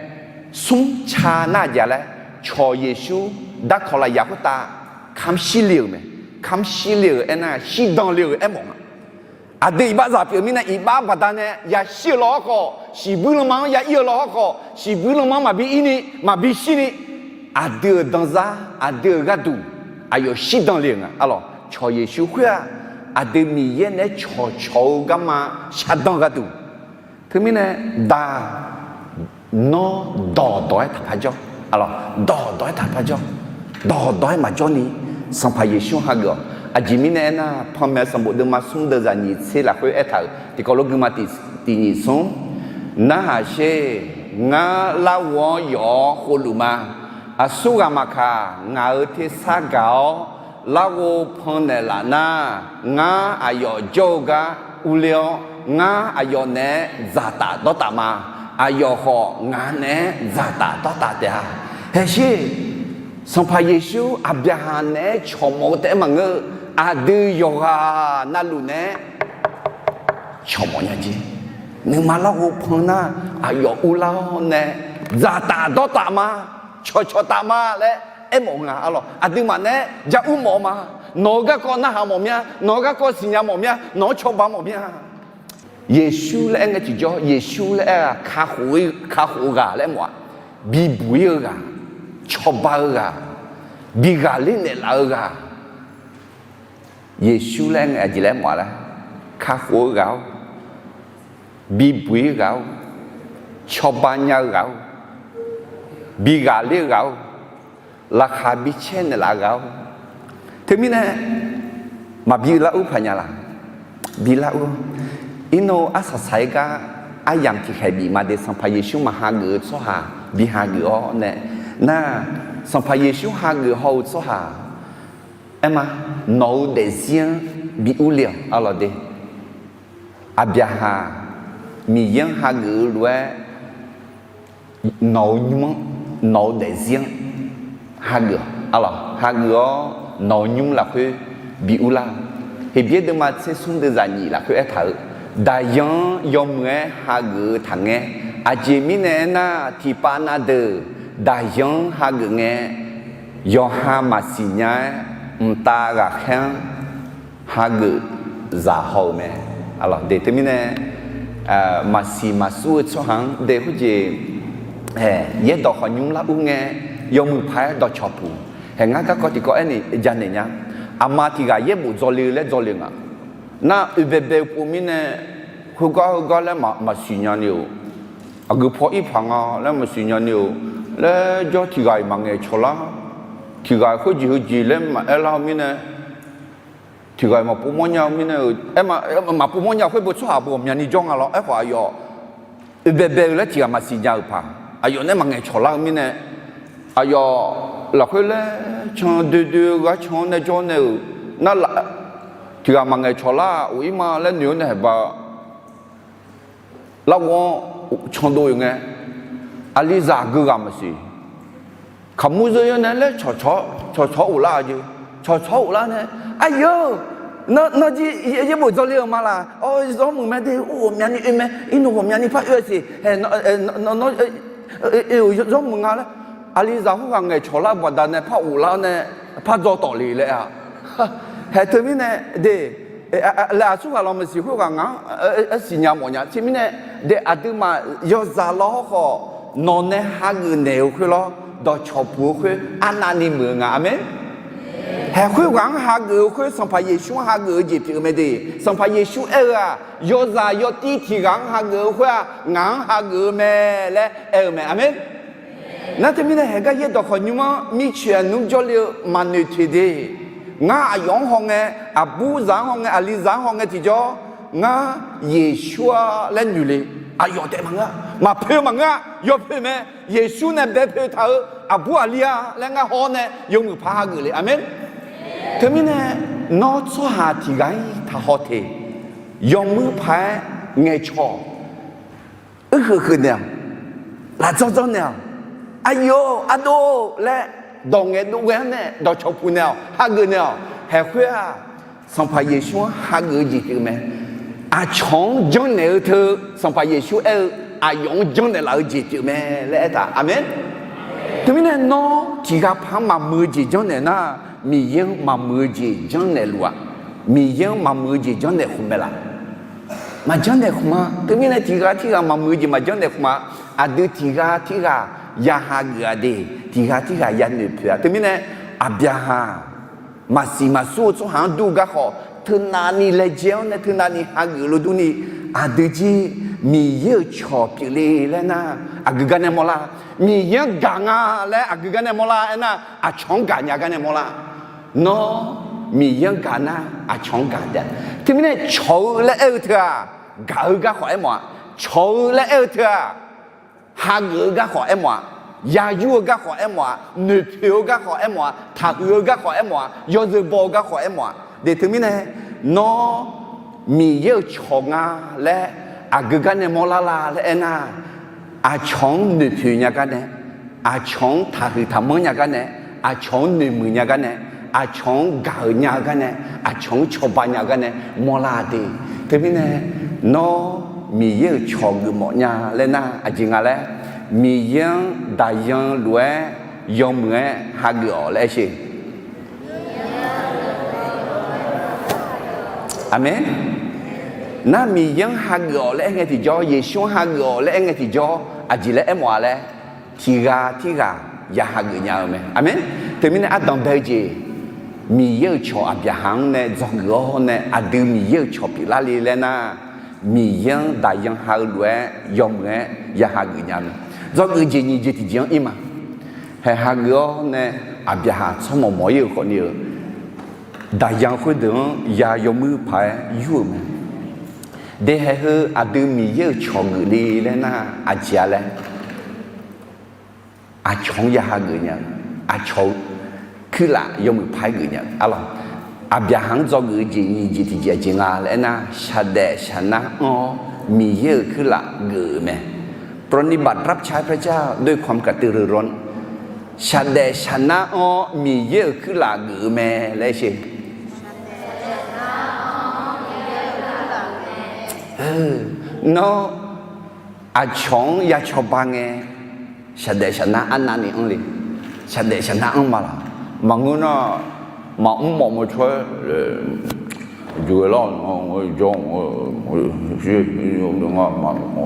smr ca nar aqjeq laer, cawq Yeqsur darkawq lafyaq khoertav kamr shir le-euq mae. Kamr shir le-euq aernar, shirdan le-euq aermawf nga. Aqdui iqbaxzaq pyeuf-eu mirnae, iqbax baqdanae yashir-eu law hawrkhawf, shiqbuir lanma-anr ya ir-eu law hawrkhawf, shiqbuir lanma-anr maqbi ir ni, maqbi shir ni, aqdui-euq danzar, aqdui-euq gharduq aqyawf shirdan le-euq nga. Arlawq, cawq Yeqsur khoer-aq, aqdui Miqyaer naeq-aer cawqcawq-eu garma shardan gharduq. Teumirnae, Daq, nawr dawqdawq-aer taqpar jawr. Arlawq, dawqdawq-aer taqpar jawr. Dawqdawq-aer maqjawr ni, Sanqpaq Yeqsur hageuf-awq. Aqjeq mirnae aernar, Panmaeq sanqbof deuvma smr deuvzaq nyiq tser lafkhoer aertaq-euq tiqkawv lof guima tiqnyiq smr, Narhaq sher, ngar larghov-anr yawf-awr khovluf ma. Aqsur ghaq maqkaq, ngaq-euq tersar gaq-awr larghov pannaeq laf nar, ngar aqyawf jawr-eu gar urler-awr, ngar aqyawf naeq-aer dzaqtaf dawrtaf ma. Aqyawf khawf ngaq naeq-aer dzaqtaf dawrtaf taef-a. Haeq sher, Sanqpaq Yeqsur Aqbyaqhaq naeq-aer cawqmawf-eu taef-aer maqngeur-eu, aqdui yawqghaq navluf naeq-aer cawqmawf nya jer. Nuima larghov pan nar, aqyawf urlar-awr nae dzaqtaf dawrtaf ma, cawqcawq taf ma laer aermawf nga. Arlawq, aqduimaf naeq-aer ja ur mawf-eu ma. Nawq-eu garkawv narhaq mawf mya, nawq-eu garkawv siqnya mawf mya, nawq-anr cawba mawf mya. Yeqsur laer aer ngae tiqjawr, Yeqsur laer aer-aq, kakhof-eu ghaq laer aermawf-a. Bibuq-ir-eu ghaq, cawba-eu ghaq, bi ghaqler naeqlaf-eu ghaq. Yeqsur laer aer ngae aqjeq laer aermawf-a laer, kakhof-eu ghaq-or, bibuq-ir ghaq-or, cawba nya-eu ghaq-or, bi ghaqler-eu ghaq-or, laqkhaq bi caer naeqlaf-eu ghaq-or. Teumirnae, maqbi lar ur paq nya laq? Bi lar ur. Irnan-eu arsaq saq-aer gar aryamq tiqkhaeq bif ma de, Sanqpaq Yeqsur maqhageuf-eu tsawrhaq bi hageuf-awr nae, nar, Sanqpaq Yeqsur hageuf haw-eu tsawrhaq, aer ma, nawq-eu daefzir-anr bi urle-awq. Arlawq de, Aqbyaqhaq Miqyaer-anr hageuf-eu lof-aer, nawq-eu nymr-anr, nawq-eu daefzir-anr hageuf-awq. Arlawq, hageuf-awr nawq-eu nymr lafkhoer bi urlar-eu. Heqbyaer deuvma tser smr deuvzaq nyiq lafkhoer aertaq-euq, daqyan-anr yawmuiq-aer hageuf-eu taqngaer. Aqjeq mirnae aernar, tiqpav na deuq daqyan-anr hageuf ngae, yawqha maqsiq nya-aer mqtav ghaqkhaer-anr hageuf zaq haw-euq mae. Arlawq de, teumirnae, maqsiq maqsur-eu tsawrhaq-anr de khoerjeq, yaerdawq khawf nymr lar ur ngae, yawmuiq paq-aer dawqcawq puq. Haeq ngar garkawv tiqkawv aernaeq janaeq nya. Aqma tiq ghaq yaerbof dzawle-eu laer dzawle nga. Nar oebaebae-eu pov mirnae, khoergar heugar laer maqsiq nya ni-euq, aqgeu paw ir paq nga laer maqsiq nya ni-euq, laer jawr tiq ghaq-iq maqngaeq cawq lar, tiq ghaq khoerjeq heujeq laer maqaer lar-eu mirnae, tiq ghaq-iq maqpov mawrnya-eu mirnae-euq, aer, maqpov mawrnya khoer beu tsawrhaq beu ghawqmyani jawr nga lawr. Aerkhawf aqyawf oebaebae-eu laer tiq ghaq maqsiq nya-euq paq, aqyawf nae maqngaeq cawq lar-eu mirnae, aqyawf lafkhoer laer can doe doe-eu ghar can-anr nae jawr nae-euq, nar, tiq ghaq maqngaeq cawq lar of ir ma laer noeq-awr nae haeq ba larghov-anr candov-euq ngae, aqlizaq geughaq maqsiq. Kaqmur zeur-anr nae laer cawqcawq-awr of lar-a jeq. Cawqcawq-awr of lar nae, aqyawf, nawr jir yaerbof dzawle-euq ma laq? Awr, zawr muiq mae de, ur ghawqmyani oe mae, irnov ghawqmyani par oe-a siq. Haeq, nawr, nawr, oe-euq zawr muiq nga laer, aqlizaq khoerghaq ngaeqcawq lar-eu baqdanae par of lar-awr nae, par dzaw tawf le laer-a. Haeq teumirnae de, laer aqsur ghaq lawq maqsiq khoerghaq ngaq-anr aersiq nya mawf nya. Teumirnae de, aqduimaf yawzaq lawr hawrkhawf, nawq nae hageuf naeq-euq khoer lawr, dawqcawq puq-eu khoer arnavni muiq-eu nga. Aqmeq. Haeq khoerghaq-anr hageuf-eu khoer Sanqpaq Yeqsur-anr hageuf-eu jeq pyeuf-eu mae de. Sanqpaq Yeqsur aer-eu-aq, yawzaq yawtiv tiq ghaq-anr hageuf-eu khoer-aq, ngaq-anr hageuf-eu mae laer aer-eu mae. Aqmeq. Nar teumirnae haeq gar yaerdawq khawf nymr-anr mircoeq aqnmr jawrle-eu maqnoeq toeq de. Ngar aqyawf-anr hawngae, aqburzaq-anr hawngae, aqlizaq-anr hawngae tiqjawr, ngar Yeqsur-a laer noeq le. Aqyawf taef maqngeur-a, maqpoeq maqngeur-a, yawpoeq mae. Yeqsur nae baepoeq taq-eu aqbur aqli-a laer ngar haw-awr nae yawmuiq paq hageuf le. Aqmeq. Teumirnae nawr tsawrhaq tiq ghaq-ir taqhaw teq. Yawmuiq paq-aer ngaeqcawq, uirheuq heuq naeq-awq, lafdzanr dzanr naeq-awq, aqyawf ardov laer dawq ngaeqdov ghae-anr nae dawqcawq puq naeq-awq, hageuf naeq-awq. Haeq khoer-aq, Sanqpaq Yeqsur-anr hageuf-eu jeq pyeuf mae. Aqcawq-anr janrnaeq-eu teu, Sanqpaq Yeqsur aer-eu aqyawf-anr janrnaeq laf-eu jeq pyeuf mae laer aertaq. Aqmeq. Teumirnae nawr tiq ghaq paq-anr maqmuiq-eu jeq janrnaeq nar, Miqyaer-anr maqmuiq-eu jeq janrnaeq luf-aq, Miqyaer-anr maqmuiq-eu jeq janrnaeq khmq mae laf? Maqjanrnaeq khmq-a. Teumirnae tiq ghaq tirghaq maqmuiq-eu jeq maqjanrnaeq khmq-a. Aqdui tiq ghaq tirghaq ya hageuf-a de, tiq ghaq tirghaq ya noeqpoeq-a. Teumirnae Aqbyaqhaq maqsiq maqsur-eu tsawrhaq-anr dur-eu garkhawf, teunavni laejae-awr nae teunavni hageuf lof durni, aqdui jir Miqyaer-euq cawq pyeufle laer nar, aqgeu gar nae mawrlar? Miqyaer-anr gaq nga laer aqgeu gar nae mawrlar aernar, aqcawq-anr gaq nya gar nae mawrlar? Nawr Miqyaer-anr gaq nar, aqcawq-anr gaq taef-a. Teumirnae cawq-eu laer aer-eu teu-aq, gaq-eu garkhawf aermawf-a. Cawq-eu laer aer-eu teu-aq, hageuf-eu garkhawf aermawf-a. Yayur-eu garkhawf aermawf-a. Noeqpoeq-eu garkhawf aermawf-a. Taqhuiq-eu garkhawf aermawf-a. Yawzeu baw-eu garkhawf aermawf-a. De teumirnae, nawr Miqyaer-euq cawq nga laer aqgeu gar nae mawrlar la laer aernar, aqcawq-anr noeqpoeq nya gar nae, aqcawq-anr taqhuiq taqmanr nya gar nae, aqcawq-anr noeqmuiq nya gar nae, aqcawq-anr gaq-euq nya-eu gar nae, aqcawq-anr cawba nya-eu gar nae mawrlar de. Teumirnae, nawr Miqyaer-euq cawq geufmawf nya laer nar aqjeq nga laer, Miqyaer-anr daqyan lof-aer yawmuiq-aer hageuf-awq laer aer sher. Aqmeq. Nar Miqyaer-anr hageuf-awq laer aer ngae tiqjawr, Yeqsur-anr hageuf-awq laer aer ngae tiqjawr, aqjeq laer aermawf-a laer, tiq ghaq tirghaq ya hageuf nya-eu mae. Aqmeq. Teumirnae ardanq bae-eu jeq, Miqyaer-euq cawq Aqbyaqhaq-anr nae dzawgeuf-awr nae aqdui Miqyaer-euq cawq pyeuflar le laer nar, Miqyaer-anr daqyan ha-eu lof-aer yawmuiq-aer ya hageuf nya mae. Dzawgeuf jeq nyiq jeq tiqjeq-anr ir ma. Haeq hageuf-awr nae Aqbyaqhaq tsawrmawq mawq-ir-euq khawfni-eu daqyan khoerdeuq-anr ya yawmuiq paq-aer yur-euq mae. De haeq heu aqdui Miqyaer-euq cawq geuf le laer nar aqjeq-a laer, aqcawq-anr ya hageuf nya-eu, aqcawq-eu kuirlaf yawmuiq paq-aer geuf nya-eu arlawq. Aqbyaqhaq-anr dzawgeuf-eu jeq nyiq jeq tiqjeq aqjeq nga laer aernar, shaqdaef shaqnar anr-awr Miqyaer-euq kuirlaf geuf-euq mae. ปรนนิบัติรับใช้พระเจ้าด้วยความกระตือรือร้น shaqdaef shaqnar anr-awr Miqyaer-euq kuirlaf geuf-eu mae laer aer sher. Nawr aqcawq-anr ya cawba ngae, shaqdaef shaqnar arnavni anr le. Shaqdaef shaqnar anr ma laq? Maqngeur nar, maqmr mawf mawf cawr-aer, jawr-aer lar, jawr,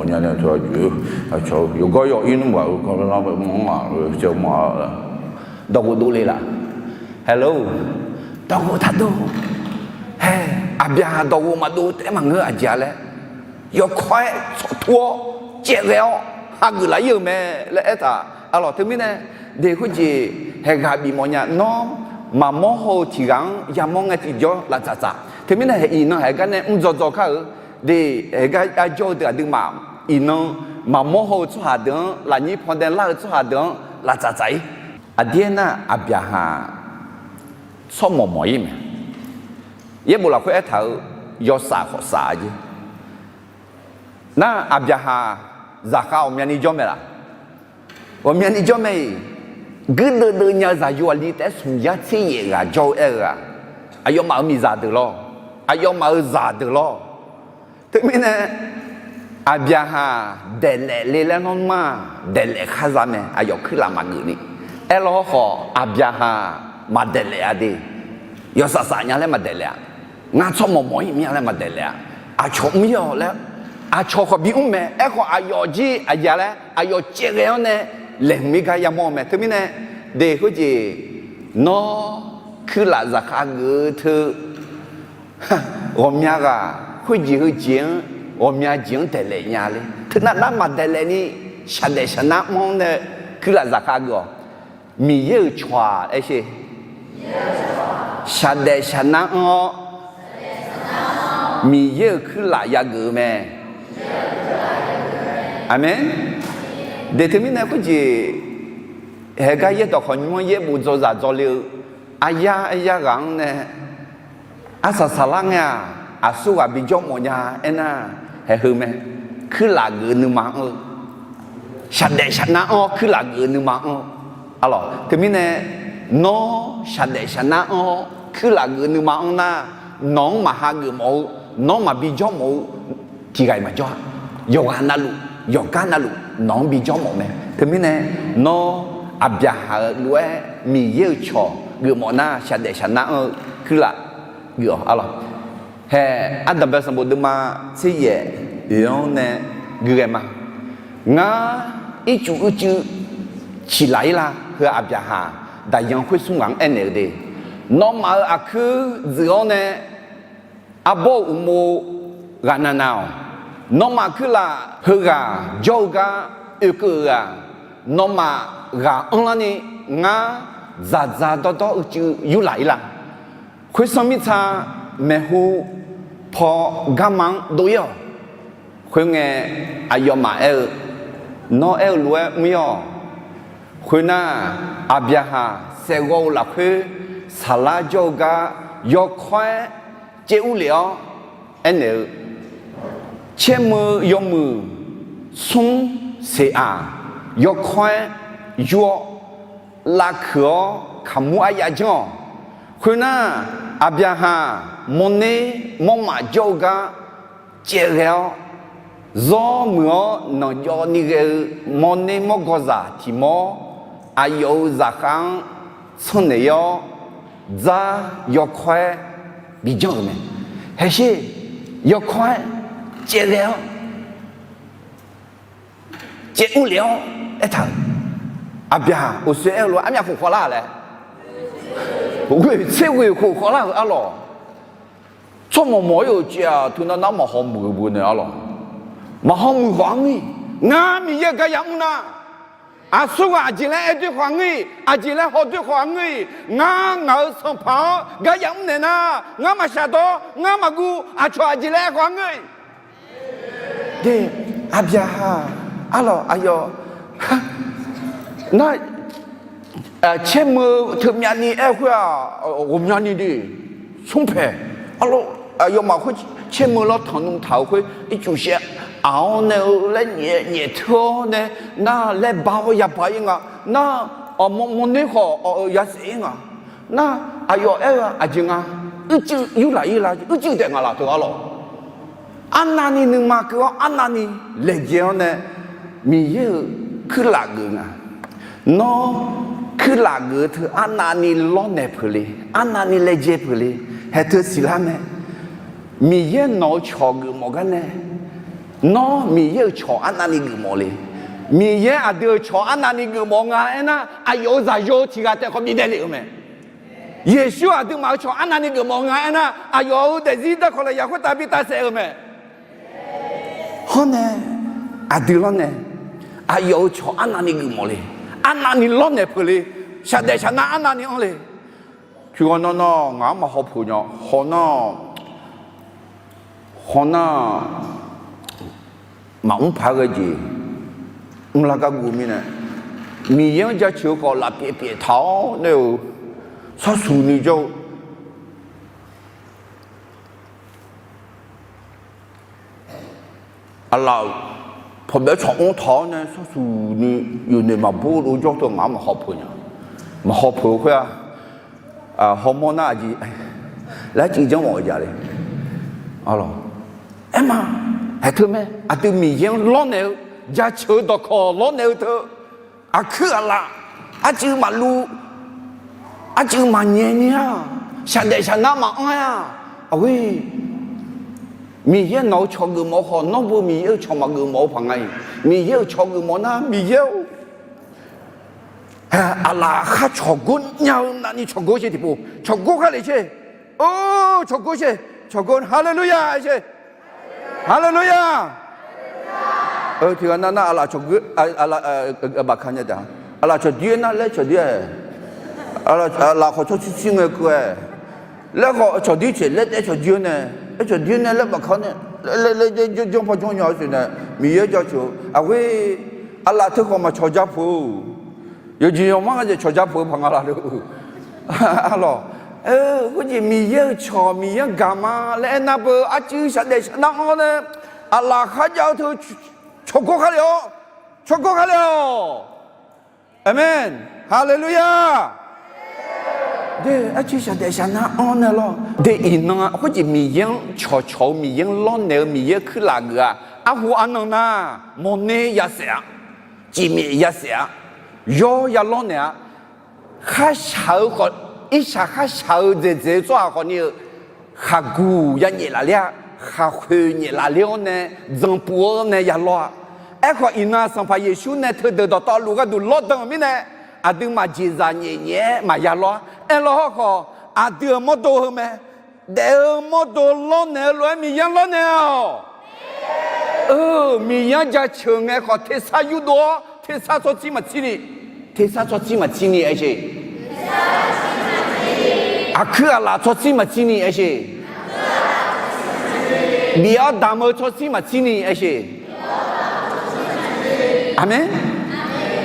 nya nae teu-a jeq, aqcawq yawqgar yawq-ir nmr ghaq-eu gar lar lar mr-a, ma, dawqghof dov le laf? Hello, dawqghof taq dov. Hae, Aqbyaqhaq dawqghof maqdov taef-aer maqngeur aqjeq-a laer, yawkawr-aer tsawqtur-awr caevghae-awr hageuf laf-ir-euq mae laer aertaq. Arlawq teumirnae, de khoerjeq haeq ghaq bif mawf nya. Nawr maqmawr haw-eu tiq ghaq-anr yamawr ngae tiqjawr laf dzaqdzaq. Teumirnae haeq iqnan haeq gar nae mr dzaw dzaw kar-eu, de, haeq gar arjawr-eu deuq aqduimaf iqnan maqmawr haw-eu tsawrhaq deuq-anr, lafnyir paw dae lar-eu tsawrhaq deuq-anr laf dzaqdzaq-ir. Aqdir aernar, Aqbyaqhaq tsawrmawq mawq-ir mae. Yaerbof lafkhoer aertaq-eu yawsaf khawf saf-a jeq. Nar Aqbyaqhaq zaqkhav ghawqmyani jawr mae laf? Ghawqmyani jawr mae-iq, guirdeuv deuv nya-eu zaqyo aqli taef-aer smq yar tser yaef ghaq jawr-eu aer-eu-aq, aqyawfmaf-euq miqzaq deuq lawr, aqyawfmaf-euq zaq deuq lawr. Teumirnae, Aqbyaqhaq daeqlaef le laer nawr mar-aq, daeqlaef khar za mae, aqyawf kuirlaf maqgeuf ni. Aerlawr khawf, Aqbyaqhaq maqdaeqlaef-a de. Yawsaf saf nya laer maqdaeqlaef-a. Ngar tsawrmawq mawq-ir mir-a laer maqdaeqlaef-a. Aqcawq mr-ir-awq laer, aqcawq khawf bimr mae. Aerkhawf, aqyawf jir aqjeq-a laer, aqyawf caevghae-awr nae laeqhmq-ir gar yamawr-eu mae. Teumirnae, de khoerjeq, nawr kuirlaf zaqkhav geuf-eu teu, ghawqmya ghaq khoerjeq heujeq-anr, ghawqmya jeq-anr daeqlaef nya ler. Teunav nar maqdaeqlaef ni, shaqdaef shaqnar anr-awr nae kuirlaf zaqkhav geuf-awq. Miqyaer-euq cawq-aq aer sher, shaqdaef shaqnar anr-awr, Miqyaer-euq kuirlaf yageuf-eu mae. Aqmeq. De teumirnae khoerjeq, haegar yaerdawq khawqnymr-anr yaerbof dzawzaq dzawle-eu aryar aryar ghaq-anr nae arsaq saqlar ngae-aq, aqsurghaq bijawr mawf nya aernar, haeq heu mae. Kuirlaf geuf-eu nuima anr-eu, shaqdaef shaqnar anr-awr kuirlaf geuf-eu nuima anr-eu. Arlawq, teumirnae, nawr shaqdaef shaqnar anr-awr kuirlaf geuf-eu nuima anr nar, nawq-anr maqha geufmawf-eu, nawr maqbi jawr mawf-eu tiqghaq-iq maqjawr-a. Yawqghaq navluf, yawqgar navluf nawq-anr bi jawr mawf mae. Teumirnae, nawr Aqbyaqhaq-euq lof-aer Miqyaer-euq cawq geufmawf nar, shaqdaef shaqnar anr-eu kuirlaf geuf-awq. Arlawq, haeq Ardanqbae sanqbof deuvma tser yaef oeq-anr nae gui ghae ma. Ngar ircuf uicuiv ciqlaf-ir la. Heu Aqbyaqhaq daqyan khoer smr ghaq-anr aernaeq-eu de, nawmaf-euq aqkuir dzuif-awr nae arbawr-eu uqmov ghaq navnav-awq. Nawmaf kuirlaf heughaq jawr-eu gar oekeuv-euq-aq, nawmaf ghaq anrlarni ngar dzaqdzaq dawrdawr uicuiv yurlaf-ir la. Khoersanr mirtsa maeqhu paw garma-anr dov-ir-awq. Khoerngae, aqyawfmaf aer-eu, nawr aer-eu lof-aer mr-ir-awq. Khoernar, Aqbyaqhaq saeqghawv-eu lafkhoer saqlar jawr-eu gar yawkawr-aer caev urlef-awr aernaeq-eu, caermeu yawmuiq smr seq-aq, yawkawr-aer yur-awr lavkuiq-awr kaqmur aryav janr-awq. Khoernar, Aqbyaqhaq mawrner mawrmaf jawr-eu gar caev ghae-awr, zawr muiq-awr nanqjawv ni ghae-eu mawrner mawrgawzaq tiq mawr aqyawf-euq zaqkhav-anr tsanr naeq-ir-awr, dzar yawkawr-aer bijanr-euq mae. Haeqsher, yawkawr-aer caev ghae-awr caev urlef-awr aertaq-euq, Aqbyaqhaq uqshoe aer-eu lof-aer armyav khof khawvlar-a laer, ghoeq tser ghoeq khof khawvlar-euq arlawq. Tsawrmawq mawq-ir-euq caev-aq, teunav nar maqhaw muiq-eu beu nae arlawq. Maqhaw muiq khawf-anr ngir, ngar Miqyaer-euq gar yamr nar, aqsurghaq aqjeq laer aer doer khawf-anr ngir, aqjeq laer haw doer khawf-anr ngir, ngar ngaq-euq sanqpaq-anr gar yamr naeq nar, ngar maqshaq dawr, ngar maqguv, aqcawq aqjeq laer aer khawf-anr ngir. De, Aqbyaqhaq, arlawq aqyawf, nar, caermeu teumyavni aer-eu khoer-aq, ghawqmyani de, smrpaeq, arlawq, aqyawfmaf khoer caermeu lawr tanqnymr taq-euq khoer ircuf shaev aq-awr nae-eu laer nyaef nyaef teu-awr nae, nar laer ba-awr yaba-ir nga, nar, mawrner khawf awq-euq yasaef-ir nga, nar, aqyawf aer-eu aqjeq nga, uicuiv yurlaf-ir la, uicuiv taef nga laf teu arlawq. Arnavni nuima keuv-awr arnavni laejae-awr nae Miqyaer-euq kuirlaf geuf nga. Nawr kuirlaf geuf-eu teu arnavni lawrnaeq peuq le, arnavni laejae peuq le, haeq teu siqlar mae. Miqyaer nawq-eu cawq geufmawf gar nae, nawr Miqyaer-euq cawq arnavni geufmawf le. Miqyaer aqdui-euq cawq arnavni geufmawf nga aernar, aqyawf-euq zaqyo tiq ghaq taef khawf bifnaeq lef-eu mae. Yeqsur aqduimaf-euq cawq arnavni geufmawf nga aernar, aqyawf-euq daefzir darkawq lafyaq khoertav bi tavsaef-eu mae. Hawr nae, aqdui lawr nae, aqyawf-euq cawq arnavni geufmawf le, arnavni lawrnaeq peuq le, shaqdaef shaqnar arnavni anr le. Tiqghaq nan nan ngaq-anr maqhaw peuq nya, haw nar, haw nar, maqmr paq-aer ghae jeq mrlar gar guv mirnae, Miqyaer-anr jaceuq-eu khawf lafpyaeq pyaeq taq-awr nae-euq, sarsuq ni jawr-eu aqlaf-euq pawqbaef tsawq-anr taq-awr nae sarsuq ni yawqnaeq maqbur dov jawr teu ngaq-anr maqhaw peuq nya. Maqhaw peuq-eu khoer-aq, hawmawr nar aqjeq laer civ janr mawf-eu jaq le. Aerma, haeq teu mae, aqdui Miqyaer-anr lawrnaeq-eu, jaceuq-eu dawqkawq lawrnaeq-eu teu, aqkuir aqlaf, arcuiv maqluv, arcuiv maqnyae nya-aq, shaqdaef shaqnar maqanr-aq, aqghoer, Miqyaer nawq-eu cawq geufmawf-eu khawf, nawr beu Miqyaer-euq cawq maqgeufmawf-eu paq nga-iq. Miqyaer-euq cawq geufmawf nar, Miqyaer-or, Aqlaf khar cawqgor nya-eu navni cawqgor sher tiqpov, cawqgor khar lef sher. Or, cawqgor sher, cawqgor, haleluya sher. Haleluya. Tiqghaq nav nar aqlaf cawqgor, aqlaf, baqka nya taef, aqlaf cawqdir-aer nar laer cawqdir-aer, aqlaf khawf tsawrtsir tsir ngae keuv-aer, laer khawf cawqdir teq laer taef cawqdir-aer nae, aer cawqdir nae laer baqka nae, laer janr paw janr nya-eu siq nae, Miqyaer jaceuq-eu aqghoer, aqlaf teu khawf maqcawq ja peuq-or. Yawjeq yawqmar nga jeq cawq ja peuq-eu paq nga laf le-eu. Arlawq, khoerjeq Miqyaer-euq cawq Miqyaer-anr gaq ma laer aernar beu arcuiv shaqdaef shaqnar-anr nae, aqlaf kharjav-eu teu cawqgor khar lef-awr, cawqgor khar lef-awq. Aqmeq. Haleluya. De, arcuiv shaqdaef shaqnar-anr nae lawr. De, iqnan khoerjeq Miqyaer-anr cawqcawq-eu, Miqyaer-anr lawrnaeq-eu, Miqyaer-anr kuirlaf geuf-a. Arhu arnan nar, mawrner yasaef-a, cifmyaef yasaef-a, yawr ya lawrnaeq-a. Kharshaq-eu khawf, irshaq kharshaq-eu dzaeqdzaeq-eu tsawrhaq khawfni-eu khaqguq ya nyaef laf ler-a, khaqkhoeq nyaef laf ler-awr nae, dzanqpuv-awr nae ya lawr-a. Aerkhawf, iqnan Sanqpaq Yeqsur nae teudeuq dawqtawvluf gharduq lawrdan-euq mirnae, aqduimaf jeqzaq nyaef nyaef-aer maqya lawr-a. Aerlawr hawrkhawf, aqdui-euq mawrdo heu mae. Daef-eu mawrdo lawrnaeq-eu lof-aer Miqyaer-anr lawrnaeq-awq. Miqyaer-anr jaceuq ngae khawf, tersar yurdov-awr, tersar tsawrtsir maqtsir ni, tersar tsawrtsir maqtsir ni aersheq. Aqkuir aqlaf tsawrtsir maqtsir ni aersheq. Bif-awr damq-eu tsawrtsir maqtsir ni aersheq. Aqmeq.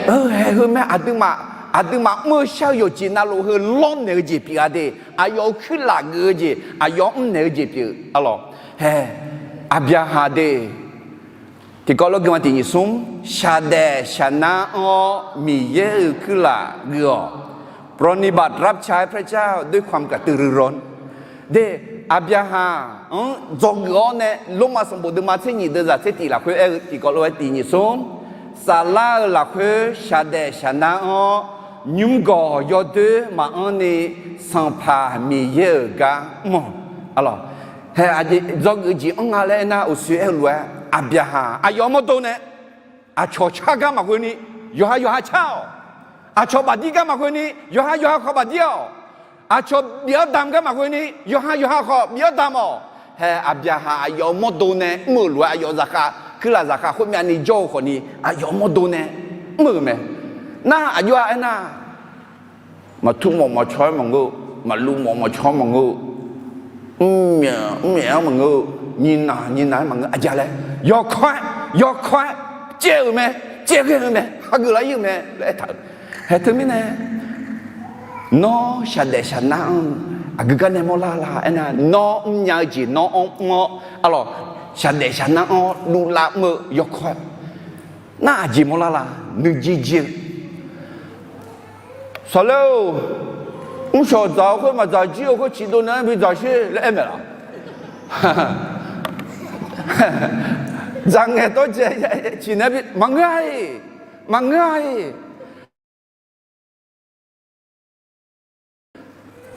Haeq heu mae, aqduimaf, aqduimaf mr-eu shar-eu yawqjeq navluf heu lawrnaeq-eu jeq pyeuf-a de. Aqyawf-euq kuirlaf geuf-eu jeq, aqyawf mrnaeq-eu jeq pyeuf-eu arlawq. Haeq, Aqbyaqhaq de. Tiqkawv lawrgui ma tiq nyiq smr, shaqdaef shaqnar anr-awr Miqyaer-euq kuirlaf geuf-awq. ปรนนิบัติรับใช้พระเจ้าด้วยความกระตือรือร้น. De, Aqbyaqhaq-anr dzawgeuf-awr nae, Lormav sanqbof deuvma tser nyiq deuvzaq tser tiq lafkhoer aer-eu tiqkawv lof-aer tiq nyiq smr, saflar-eu lafkhoer shaqdaef shaqnar anr-awr, nymrgawq yawdoer maqanr ni Sanqpaq Miqyaer-euq gar mr-awq. Arlawq, haeq aqjeq dzawgeuf jeq anr nga laer aernar, uqshoe aer-eu lof-aer Aqbyaqhaq aqyawf-euq mawrdo nae aqcawq car gar maqghoe ni, yawqha yawqha car-awq. Aqcawq bafdir gar maqghoe ni, yawqha yawqha khawf bafdir-awq. Aqcawq bif-awr damq gar maqghoe ni, yawqha yawqha khawf bif-awr damq-awq. Haeq Aqbyaqhaq aqyawf-euq mawrdo nae mr-euq lof-aer aqyawf zaqkhav, kuirlaf zaqkhav khoermyav ni jawr-eu khawfni aqyawf-euq mawrdo nae mr-euq mae. Nar aqjox-a aernar, maqtur mawf maqcaw-aer maqngeur-eu, maqluv mawf maqcaw-aer maqngeur-eu, mr myaef mr myaef-anr maqngeur-eu, nyiq naq nyiq naq-aer maqngeur, aqjeq laer, yawkawr-aer, yawkawr-aer caev-euq mae, caev ghae-eu mae, hageuf lar-ir-euq mae laer aertaq-euq. Haeq teumirnae, nawr shaqdaef shaqnar anr, aqgeu gar nae mawrlar la aernar, nawr mrnya-eu jeq nawr anr mr-awr, arlawq, shaqdaef shaqnar anr-awr luvlar mr-eu yawkawr-aer, nar aqjeq mawrlar la, nuijir jir-eu Saqlaer-or, mrshawq dzaq-eu khoer maqdzaq jir-eu khoer ciqdov naeq-aer bidzaq sher laer aer maeq laf. Dzaq ngaeq dawr dzae ciq naeq-aer bi maqngeur-a-iq, maqngeur-a-iq.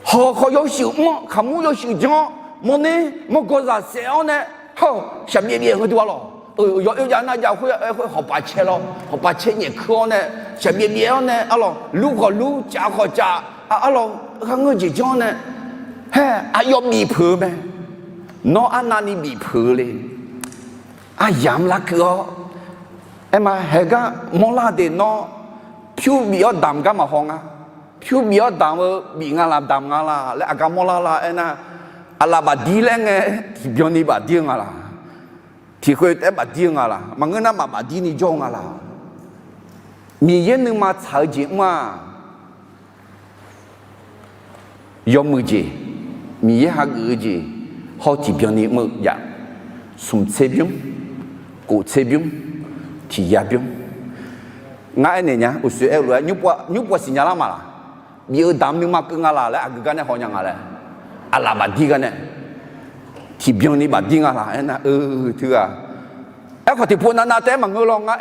Hawq khawf yawshuif mr-awr, kaqmur yawshuif jan-awr, mawrner mawrgawzaq saef-awr nae, hawr, shaqbyaev byaev-eu duq-a lawq. Yawoer jav nar jav khoer, khoer hawqpaq cae lawr, hawqpaq cae nyaef kur-awr nae, shaqbyaev byaev-awr nae, arlawq, lur khawf lur, caf khawf caf, arlawq, kharngeur jeq janr-awr nae, haer, aqyawf bif peuq-eu mae. Nawr arnavni bif peuq-eu le. Aryamq larkeuv-awr, aerma, haeq gar mawrlar de nawr, pyur bif-awr damq gar maqhaw nga. Pyur bif-awr damq-eu bif nga laq, damq nga laq laer aqgar mawrlar la aernar, aqlaf bafdir laer ngae, tiqbyan ni bafdir-eu nga laq. Tiqkhoeq taef-aer bafdir-eu nga laq. Maqngeur nar maqbafdir ni jawr-eu nga laq. Miqyaer nuima tsaq-eu jeq mr-aq, yawmuiq jeq, Miqyaer hageuf-eu jeq, hawr tiqbyan ni mr-eu jav. Smq tser bymr, kof tser bymr, tiq ya bymr. Ngar aernaeq nya, uqshoe aer-eu lof-aer, nymr pov siqnya lar ma laq? Bif-eu damq nuima keuv nga laq laer aqgeu gar nae haw nya nga laer, aqlaf bafdir gar nae, tiqbyan ni bafdir nga laq aernar, eu, teughaq. Aerkhawf tiqpov navnav taef-aer maqngeur lawr, ngar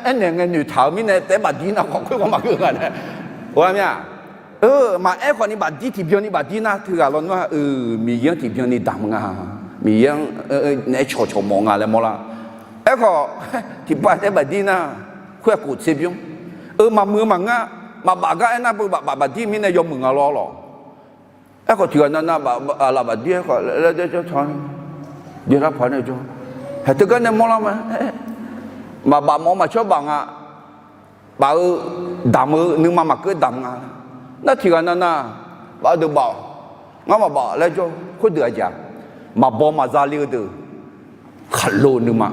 aernaeq ngae noeqtaq-euq mirnae taef-aer bafdir nar khawf khoerghaq maqngeur nga nae, ghoe-a mir-aq. Eu, maqaer khawf ni bafdir, tiqbyan ni bafdir nar teughaq lawnmr-aq, eu, Miqyaer-anr tiqbyan ni damq nga, Miqyaer-anr naeq-aer cawqcawq mawf nga laer mawrlar. Aerkhawf, tiqpav taef-aer bafdir nar, khoer-aq kof tser bymr. Eu, maqmuiq-eu maqngeur-a. maqbaf gar aernar, beu baf baf bafdir mirnae yawmuiq nga lawr lawq. Aerkhawf tiqghaq navnav baf laf bafdir aerkhawf laer jawr ta, jeqlar paq nae jawr, haeq teugar nae mawrlar ma. Maqbaf mawf-eu maqcawr baf nga. Baf-eu damq-eu nuima maqkeuv damq nga. Nar tiqghaq navnav baf-eu deuq baf-awq. Ngar maqbaf laer jawr. Khoerdeuq aqjeq-aq, maqbaw maqza le-eu deuq, khaqlo-eu nuima,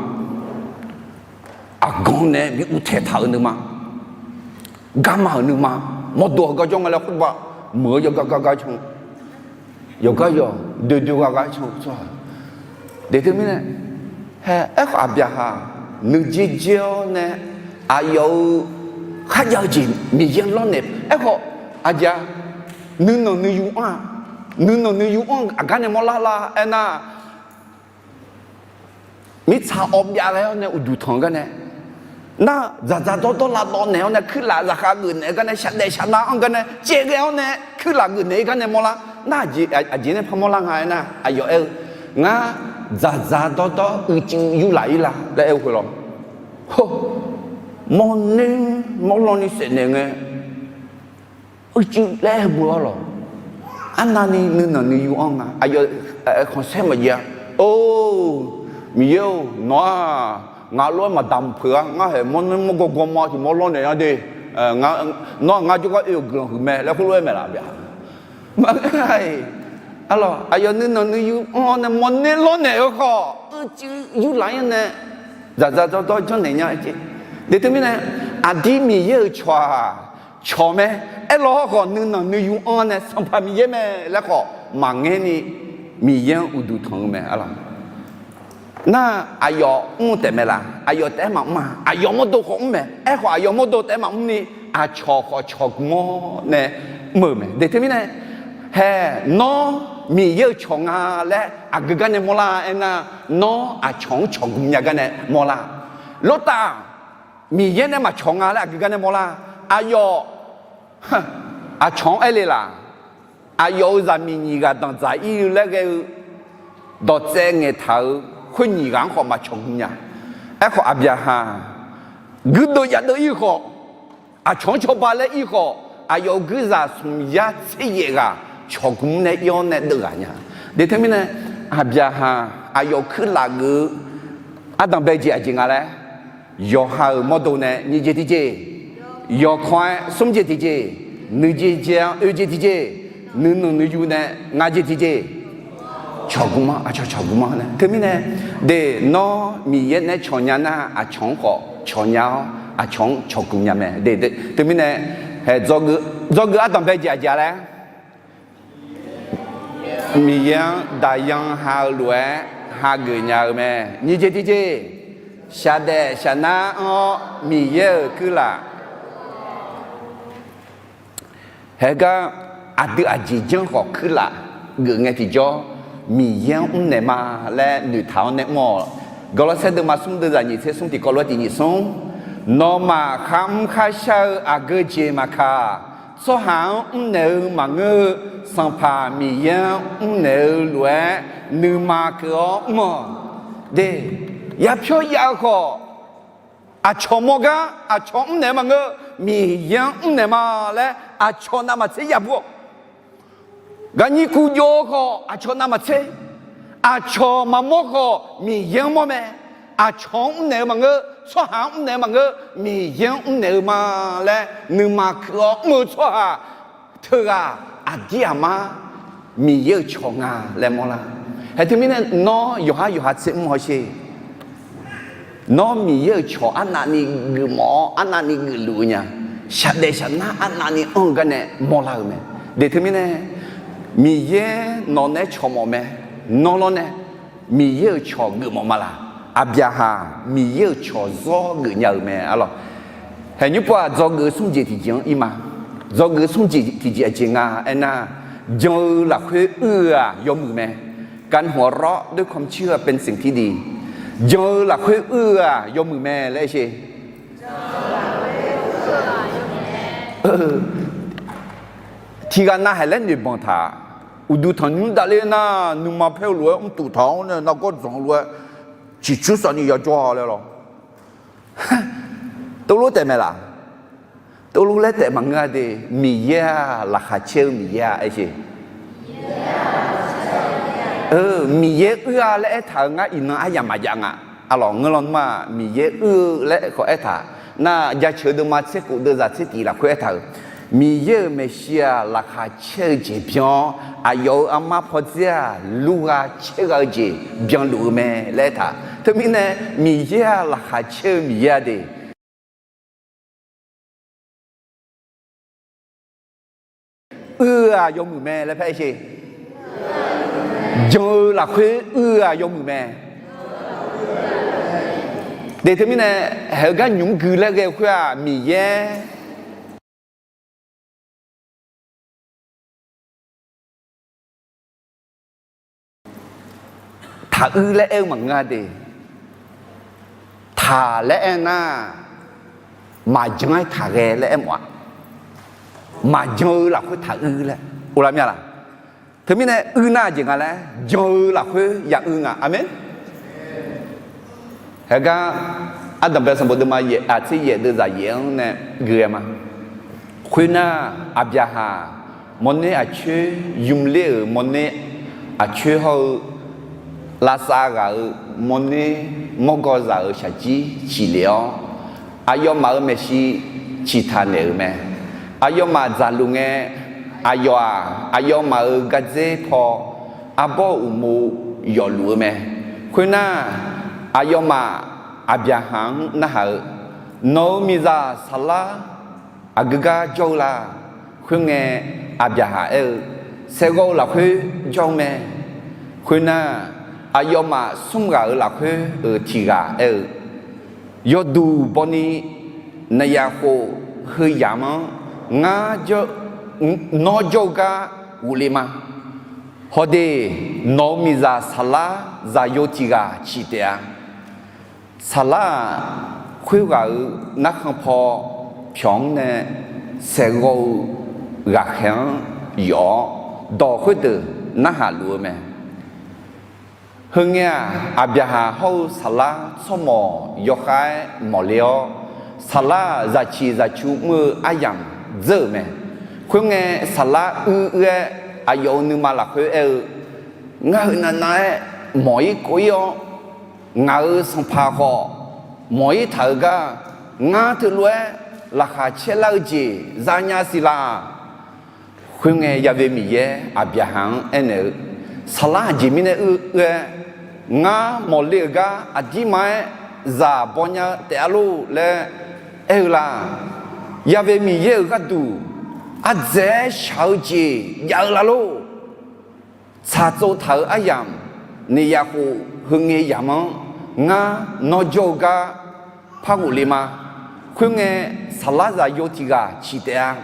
aqganq nae bi uvtaeq taq-euq nuima, garma-euq nuima, mawrdo-eu gar jawr nga laer khoerbav muiq-eu yawqgar gar gar can, yawqgar yawq doe doe gar gar can-eu tsawrhaq. Deuq teumirnae, hae, aerkhawf Aqbyaqhaq nuijer jer-awr nae aqyawf-euq kharjav-eu jeq Miqyaer lawrnaeq. Aerkhawf aqjeq-a, nuinanq nuiyu anr-a, nuinanq nuiyu anr-eu aqgar nae mawrlar lar aernar, mirtsaq awv byav ghae-awr nae uqduq tanq-eu gar nae, nar dzaqdzaq dawrdawr lavdawv naeq-awr nae kuirlaf zaqkhav geuf naeq-eu gar nae shaqdaef shaqnav anr gar nae caev ghae-awr nae kuirlaf geuf naeq-ir gar nae mawrlar. Nar aqjeq nae par mawrlar nga aernar, aqyawf aer-eu, ngar dzaqdzaq dawrdawr uicuiv yurlaf-ir la laer aer-eu khoerlawr, mawrner mawrlawr ni saef naeq ngae, uicuiv laer aer-eu beu-awr lawq. Arnavni nuinanq nuiyu anr nga. Aqyawf khanqsaer maqjav-a. Or, Miqyaer-or, nawq-aq ngaq lof-aer maqdamq peuq-a. Ngar haeq mawrner mawrgawr gawrmawr tiq mawr lawrnaeq-a de. Nawr-aq ngar jawrgar oe-euq guiqlanq huiq mae laer khoerlof-aer maeqlaf bya. Maqngeur-a. Arlawq, aqyawf nuinanq nuiyu anr-awr nae mawrner lawrnaeq-eu khawf, uicuiv yurlaf-ir nae dzaqdzaq dawrdawr janrnaeq nya-eu jeq. Deuq teumirnae, aqdir Miqyaer-euq cawq-aq, cawq mae. Aerlawr khawf nuinanq nuiyu anr nae Sanqpaq Miqyaer mae laer khawf maqngaer ni, Miqyaer-anr uqduq tanq-eu mae. Arlawq, nar aqyawf mr taef mae laf? Aqyawf taef-aer maqmr-a. Aqyawf mawrdo khawf mr mae. Aerkhawf aqyawf mawrdo taef-aer maqmr ni, aqcawq khawf cawq gmq-awr nae mr-euq mae. Deuq teumirnae, hae, nawr Miqyaer-euq cawq nga laer aqgeu gar nae mawrlar aernar, nawr aqcawq-anr cawq gmq nya gar nae mawrlar. Lortav, Miqyaer nae maqcawq nga laer aqgeu gar nae mawrlar. Aqyawf aqcawq-anr aer le laf? Aqyawf-euq zaqmiq nyiq ghaq danqdzaq ir-eu laer ghae-eu dawqtsaev ngaeqtaq-euq khoer nyiq ghaq-anr khawf maqcawq gmq nya. Aerkhawf Aqbyaqhaq guirdeuv yadeuv ir khawf, aqcawq-anr cawba laer ir khawf, aqyawf-euq guirzaq smq yar tser yaef ghaq cawq gmq nae ir-awr nae deuv ghaq nya. Deuq teumirnae, Aqbyaqhaq aqyawf kuirlaf geuf-eu ardanq bae jeq aqjeq nga laer, yawqha-euq mawrdo nae nyiq jeq tiqjeq, yawqkawq-aer smr jeq tiqjeq, nuijeq jeq-anr oe jeq tiqjeq, nuinanq nuiyu nae nga jeq tiqjeq, cawq gmq-anr, aqcawq cawq gmq-anr nae. Teumirnae, deuq nawr Miqyaer nae cawq nya nar, aqcawq-anr khawf cawq nya-awr, aqcawq-anr cawq gmq nya mae. Deuq teumirnae, hae, dzawgeuf ardanq bae jeq aqjeq-a laer, Miqyaer-anr daqyan ha-eu lof-aer hageuf nya-eu mae. Nyiq jeq tiqjeq, shaqdaef shaqnar anr-awr Miqyaer-euq kuirlaf. Haegar aqdui aqjeq janr khawf kuirlaf geuf ngae tiqjawr, Miqyaer-anr mrnaeq ma laer noeqtaq-awr nae mr-awq. Gawrlawrsaer deuvma smr deuvzaq nyiq tser smr tiqkawv lof-aer tiq nyiq smr, nawmaf kharmr kharshar-eu aqgeu jeq maqkaq, tsawrhaq-anr mrnaeq-eu maqngeur-eu, Sanqpaq Miqyaer-anr mrnaeq-eu lof-aer nuima keuv-awr mr-awq. De, yapyawr yav-eu khawf, aqcawq mawr gar aqcawq mrnaeq-eu maqngeur, Miqyaer-anr mrnaeq ma laer aqcawq navmaqtser yabu-awq. Gaqnyir kuv jov-eu khawf aqcawq navmaqtser, aqcawq maqmawr khawf Miqyaer-anr mawr mae. Aqcawq-anr mrnaeq-eu maqngeur, tsawrhaq-anr mrnaeq-eu maqngeur, Miqyaer-anr mrnaeq-eu ma laer nuima keuv-awr mr-eu tsawrhaq teughaq aqdir aqmar Miqyaer-euq cawq nga laer mawrlar. Haeq teumirnae nawr yawqhar yawqha tser mr hawsher. Nawr Miqyaer-euq cawq arnavni geufmawf-awr arnavni geufluf-eu nya. Shaqdaef shaqnar arnavni anr-eu gar nae mawrlar-euq mae. Deuq teumirnae, Miqyaer nawq naeq-aer cawq mawf mae. Nawr lawrnae Miqyaer-euq cawq geufmawf ma laq? Aqbyaqhaq Miqyaer-euq cawq zawr geufnya-euq mae arlawq. Haeq nymr pov-aq, dzawgeuf-eu smr jeq tiqjeq-anr ir ma. Dzawgeuf-eu smr jeq tiqjeq aqjeq nga aernar, jan-eu lafkhoer uir-eu-aq yawmuiq mae. การหัวเราะด้วยความเชื่อเป็นสิ่งที่ดี. Jan-eu lafkhoer uir-eu-aq yawmuiq mae laer sher. Tiqghaq nav haeq laer noeqbanq taq. Uqduq tanqnymr davler nar, nuima paer-eu lof-aer mrtuf taq-awr nae nargawr dzanq-eu lof-aer ciqcur safni yajawr-a laer lawr. Teulof taef mae laq? Tov luf laer taef maqngeur-a de. Miqyaer-aq laqkhaq caer-eu Miqyaer-a aer jeq. Miqyaer uir-a laer aertaq-euq ngar iqnan aryamq maqjav nga. Arlawq ngeur lawnmr-aq, Miqyaer uir-eu laer khawf aertaq. Nar, Jaceuq deuvma tser khof deuvzaq tser tif lafkhoer aertaq-euq, Miqyaer-euq maeqshi-aq laqkhaq caer-eu jeq byan-awr, aqyawf-euq armar pawdzer-aq lurgha caergha-eu jeq byanluf-eu mae laer aertaq. Teumirnae Miqyaer-aq laqkhaq caer-eu Miqyaer-a de. Uir-eu-aq yawmuiq mae laer paer sher. Jan-eu lafkhoer uir-eu-aq yawmuiq mae. De teumirnae, haeq-eu gar nymq mr gui laer ghae-eu khoer-aq Miqyaer taquir laer aer-eu maqngeur-a de. Taq laer aer nar, maqjan-aer taqghae laer aermawf-a. Maqjan-eu lafkhoer taquir laer, uvla mya laq? Teumirnae uir nar aqjeq nga laer, jan-eu lafkhoer yauir nga. Aqmeq. Haegar, Ardanqbae sanqbof deuvma yaef aqtser yaef deuvzaq yaef-anr nae gui-aer ma. Khoernar, Aqbyaqhaq mawrner aqcoer, yumler-euq mawrner aqcoer hawr-eu, lavsav ghaq-euq mawrner, mawrgawrzaq-euq shaqjir ciqlef-awr, aqyawfmaf-euq maeqshi ciqtaq naeq-euq mae. Aqyawfmaf dzaqluf ngae, aqyawf-aq, aqyawfmaf-euq gardzer paw arbawr-eu uqmov yawfluf-eu mae. Khoernar, aqyawfmaf Aqbyaqhaq-anr narhaq-eu, Nawq-euq miqzaq Saqlar aqgeu gar jawr-eu la? Khoerngae, Aqbyaqhaq aer-eu, Saeqghawv-eu lafkhoer jawr-eu mae. Khoernar, aqyawfmaf smr ghaq-euq lafkhoer-euq tiq ghaq aer-eu, Yawduq bawni, naqyaf khof heu yamq-anr ngar, nawr jawr-eu gar ghofle ma. Hawde, nawq-euq miqzaq Saqlar zaqyo tiq ghaq ciq taef-a. Saqlar-aq, khoerghaq-euq narkhan paw pyawq-anr nae saeqghawv-eu ghaqkhaeq-anr yawf-awr, dawq khoerdeuq narhaq luf-eu mae. Heungae-aq, Aqbyaqhaq hawr-eu Saqlar tsawrmawq yawkhav-aer mawqle-awr, Saqlar-aq, zaqciq zaqcu mr-eu aryamq dzeur-euq mae. Khoerngae, Saqlar uir uir-aer aqyawf-euq nuima lafkhoer aer-eu, Ngar heunav nav-aer mawq-ir kov-ir-awr, ngaq-euq sanqpaq khawf mawq-ir taq-euq gar, ngar teulof-aer laqkhaq caer lar-eu jeq zanya siq laq? Khoerngae, Ya've Miqyaer Aqbyaqhaq-anr aernaeq-eu, Saqlar aqjeq mirnae uir uir-aer, Ngar mawqle-euq gar aqdirma-aer zaq baw nya-eu taef-a lor laer aer-eu la? Ya've Miqyaer-euq gharduq ardzaeq-aer shaq-eu jeq jav-eu la lor? Tsaqtsov taq-euq aryamq, naqyaf khof heungae yamq-anr ngar nawr jawr-eu gar par ghofle ma. Khoerngae, Saqlar zaqyo tiq ghaq ciq taef-a.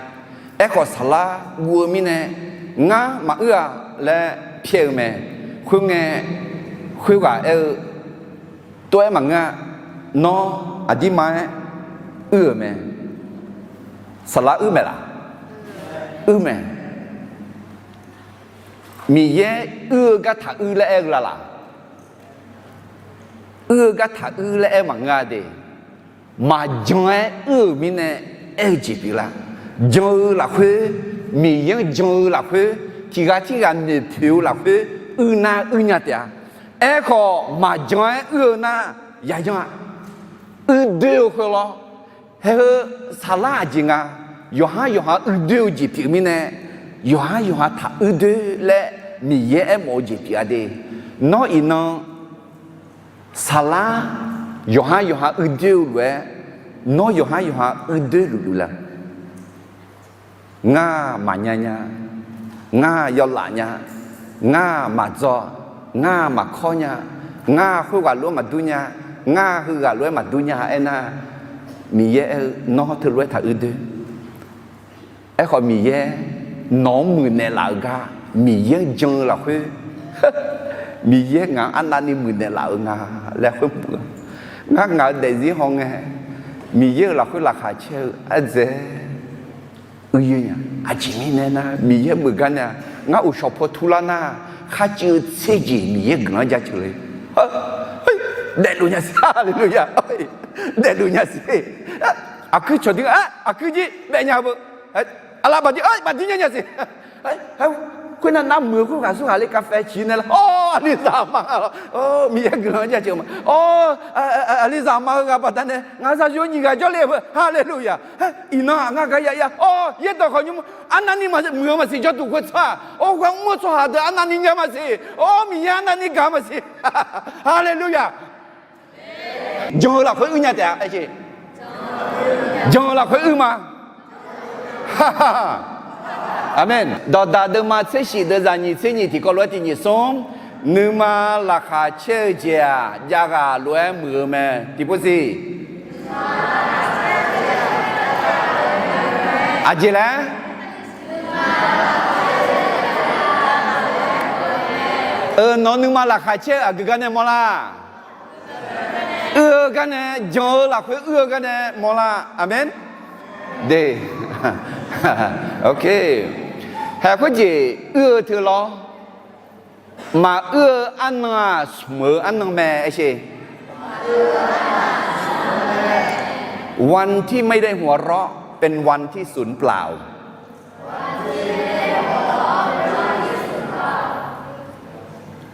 Aerkhawf, Saqlar guv-eu mirnae, Ngar maquir-a laer pyaer-eu mae. Khoerngae, khoerghaq aer-eu, Tov-aer maqngeur-a. Nawr aqdirma-aer uir-euq mae. Saqlar uir maeq laq? Uir mae. Miqyaer uir-eu gar taq uir laer aer-eu la laq? Uir-eu gar taq uir laer aer maqngeur-a de. Maqjan-aer uir-euq mirnae aer-eu jeq pyeuflar. Jan-eu lafkhoer, Miqyaer-anr jan-eu lafkhoer, tiq ghaq tirghaq noeqpoeq-eu lafkhoer uir nar uir nya taef-a. Aerkhawf, maqjan-aer uir-eu nar yayan-a. Uir doer-eu khoer lawr. Hae heu, Saqlar aqjeq nga, yawqhar yawqha uir doer-eu jeq pyeuf mirnae, yawqhar yawqha taq uir doer laer Miqyaer aermawf-eu jeq pyeuf-a de. Nawr iqnan Saqlar yawqhar yawqha uir doer-eu lof-aer, nawr yawqhar yawqha uir doer luf luf la? Ngar maqnya nya, ngar yawlaf nya, ngar maqdzaw, ngar maqkawr nya, ngar khoerghaq lof-aer maqdur nya, ngar heughaq lof-aer maqdur nya aernar, Miqyaer aer-eu, Nawr teulof-aer taq uir doer. Aerkhawf, Miqyaer nawq-anr muiqnaeq laf-eu gar, Miqyaer-anr jan-eu lafkhoer, Miqyaer ngaq-anr arnavni muiqnaeq laf-eu nga laer khoermr-eu, ngar ngaq-euq daefzir hawngae, Miqyaer-euq lafkhoer laqkhaq caer-eu ardzaeq uir yoer nya. Aqjeq mirnae nar, Miqyaer muiq gar nae-a, ngar uqshawq paw turlar nar, kharcuiv-eu tser jeq Miqyaer guiqlanq-anr jaceuq le. Daefluf nya siq, haleluya. Daefluf nya siq. Aqkuir cawqdir-a, aqkuir jir baef nya-eu beu. Aqlav baqdir, baqdir nya nya siq. Khoernar, nar muiq-eu khoerghaq aqsurghaq le กาแฟ ciq nae lar, awr, aqlizaq ma-a lawr. Miqyaer guiqlanq-anr jaceuq ma. Awr, aqlizaq ma-eu ghaq baqdanae ngaq zaqyo nyiq ghaq jawrle-eu beu. Haleluya. Iqnan-aq ngar gar ya ya. Awr, yaerdawq khawf nymr, arnavni muiq-eu maqsiq jawrduq khoertsawrhaq. Awr, ghaq mr-eu tsawrhaq deuq arnavni nya maqsiq. Awr, Miqyaer arnavni gaq maqsiq. Haleluya. Jan-eu lafkhoer uir nya taef-a. Jan-eu lafkhoer uir ma. Aqmeq. Dawqdaq deuvma tser shif deuvzaq nyiq tser nyiq tiqkawv lof-aer tiq nyiq smr, nuima laqkhaq caer-eu jeq-aq, jav ghaq lof-aer muiq-eu mae. Tiqpov siq. Aqjeq laer? Euq, nawq-eu nuima laqkhaq caer-eu aqgeu gar nae mawrlar. Uir-eu gar nae, jan-eu lafkhoer uir-eu gar nae mawrlar. Aqmeq. De. Hae khoerjeq uir-eu teu lawr. Maquir-eu arnan-aq, smq-eu arnan mae. Aer sher. วันที่ไม่ได้หัวเราะ เป็นวันที่สูญเปล่า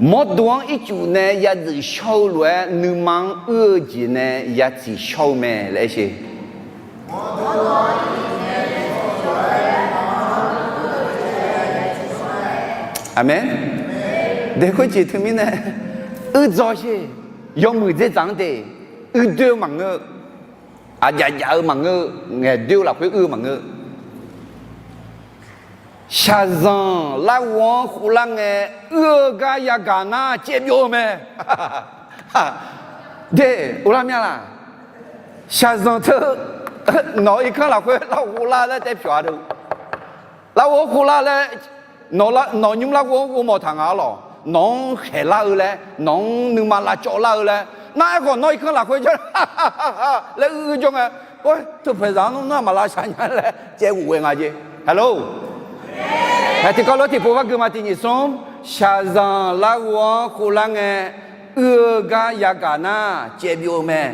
Mawrdo-anr ircuf nae ya dzuif shawr-eu lof-aer, nuima-anr uir-eu jeq nae ya tsiq shawr-eu mae laer aer sher. Aqmeq. Daeq khoerjeq teumirnae, uir dzaw sher. Yawmuiq dzerdzaq-anr de, uir doer-eu maqngeur. Aqjaf jaf-eu maqngeur. Ngaeq doer-eu lafkhoer uir-eu maqngeur. Shaqzanq larghov-anr khoflar ngae, uir-eu gar yagaq nar caevbyov-eu mae. De, uvlar mya laq? Shaqzanq teu, nawq-eu irkanr lafkhoer larghov khoflar laer taef pyawq-a de. Larghov-anr khoflar laer, nawq nymr larghov-anr ghovmawf taq nga-ar lawq. Nawq-anr khaeqlar-eu laer, nawq-anr nuima lavcawv lar-eu laer, nar aerkhawf nawr irkanr lafkhoer jawr laer uir jawr ngae, teupaeqzaq-anr nawr nar maqlav shaq nya laer caev ghof ghae nga jeq. Halo. Hae tiqkawv lof tiqpov par gui ma tiq nyiq smr, shaqzanq larghov-anr khoflar ngae, uir-eu gar yagaq nar caevbyov-eu mae.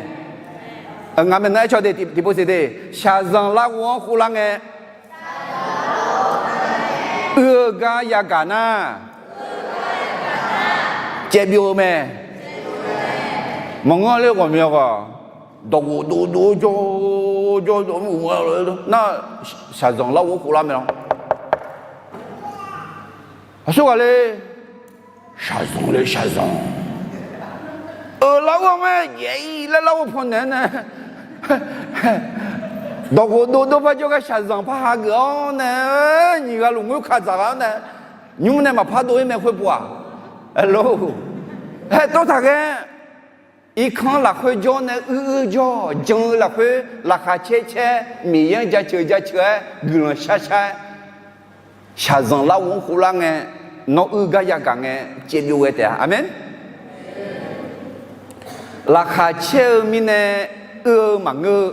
Ngaq maeqnan aer caw de tiqpov siq de, shaqzanq larghov-anr khoflar ngae, uir-eu gar yagaq nar caevbyov-eu mae. Maqngeur ler ghawqmya ghaq, dawqghof dovdov jawr jawr jawr nar, shaqzanq larghov-anr khoflar mae lawr. Aqsurghaq le, shaqzanq le shaqzanq. Euq, larghov-anr mae jaeq-ir laer larghov pannaeq-aer nae, dawqghof dovdov par jawrgar shaqzanq par hageuf-awr nae, nyiq ghaq lmqngoer kaqdzaq ghaq-awr nae, nymr nae maqpar dov-ir mae khoerpov-aq. Aqlor, haer tov taq ghae. Irkanr lafkhoer jawr nae uir uir jawr, jan-eu lafkhoer laqkhaq caer caer, Miqyaer-anr jaceuq jaceuq-aer guiqlanq shar shar-aer, shaqzanq larghov-anr khoflar ngae, nawr uir gar yagaq ngae caevbyov ghae taef-a. Aqmeq. Laqkhaq caer-eu mirnae uir-eu maqngeur-eu,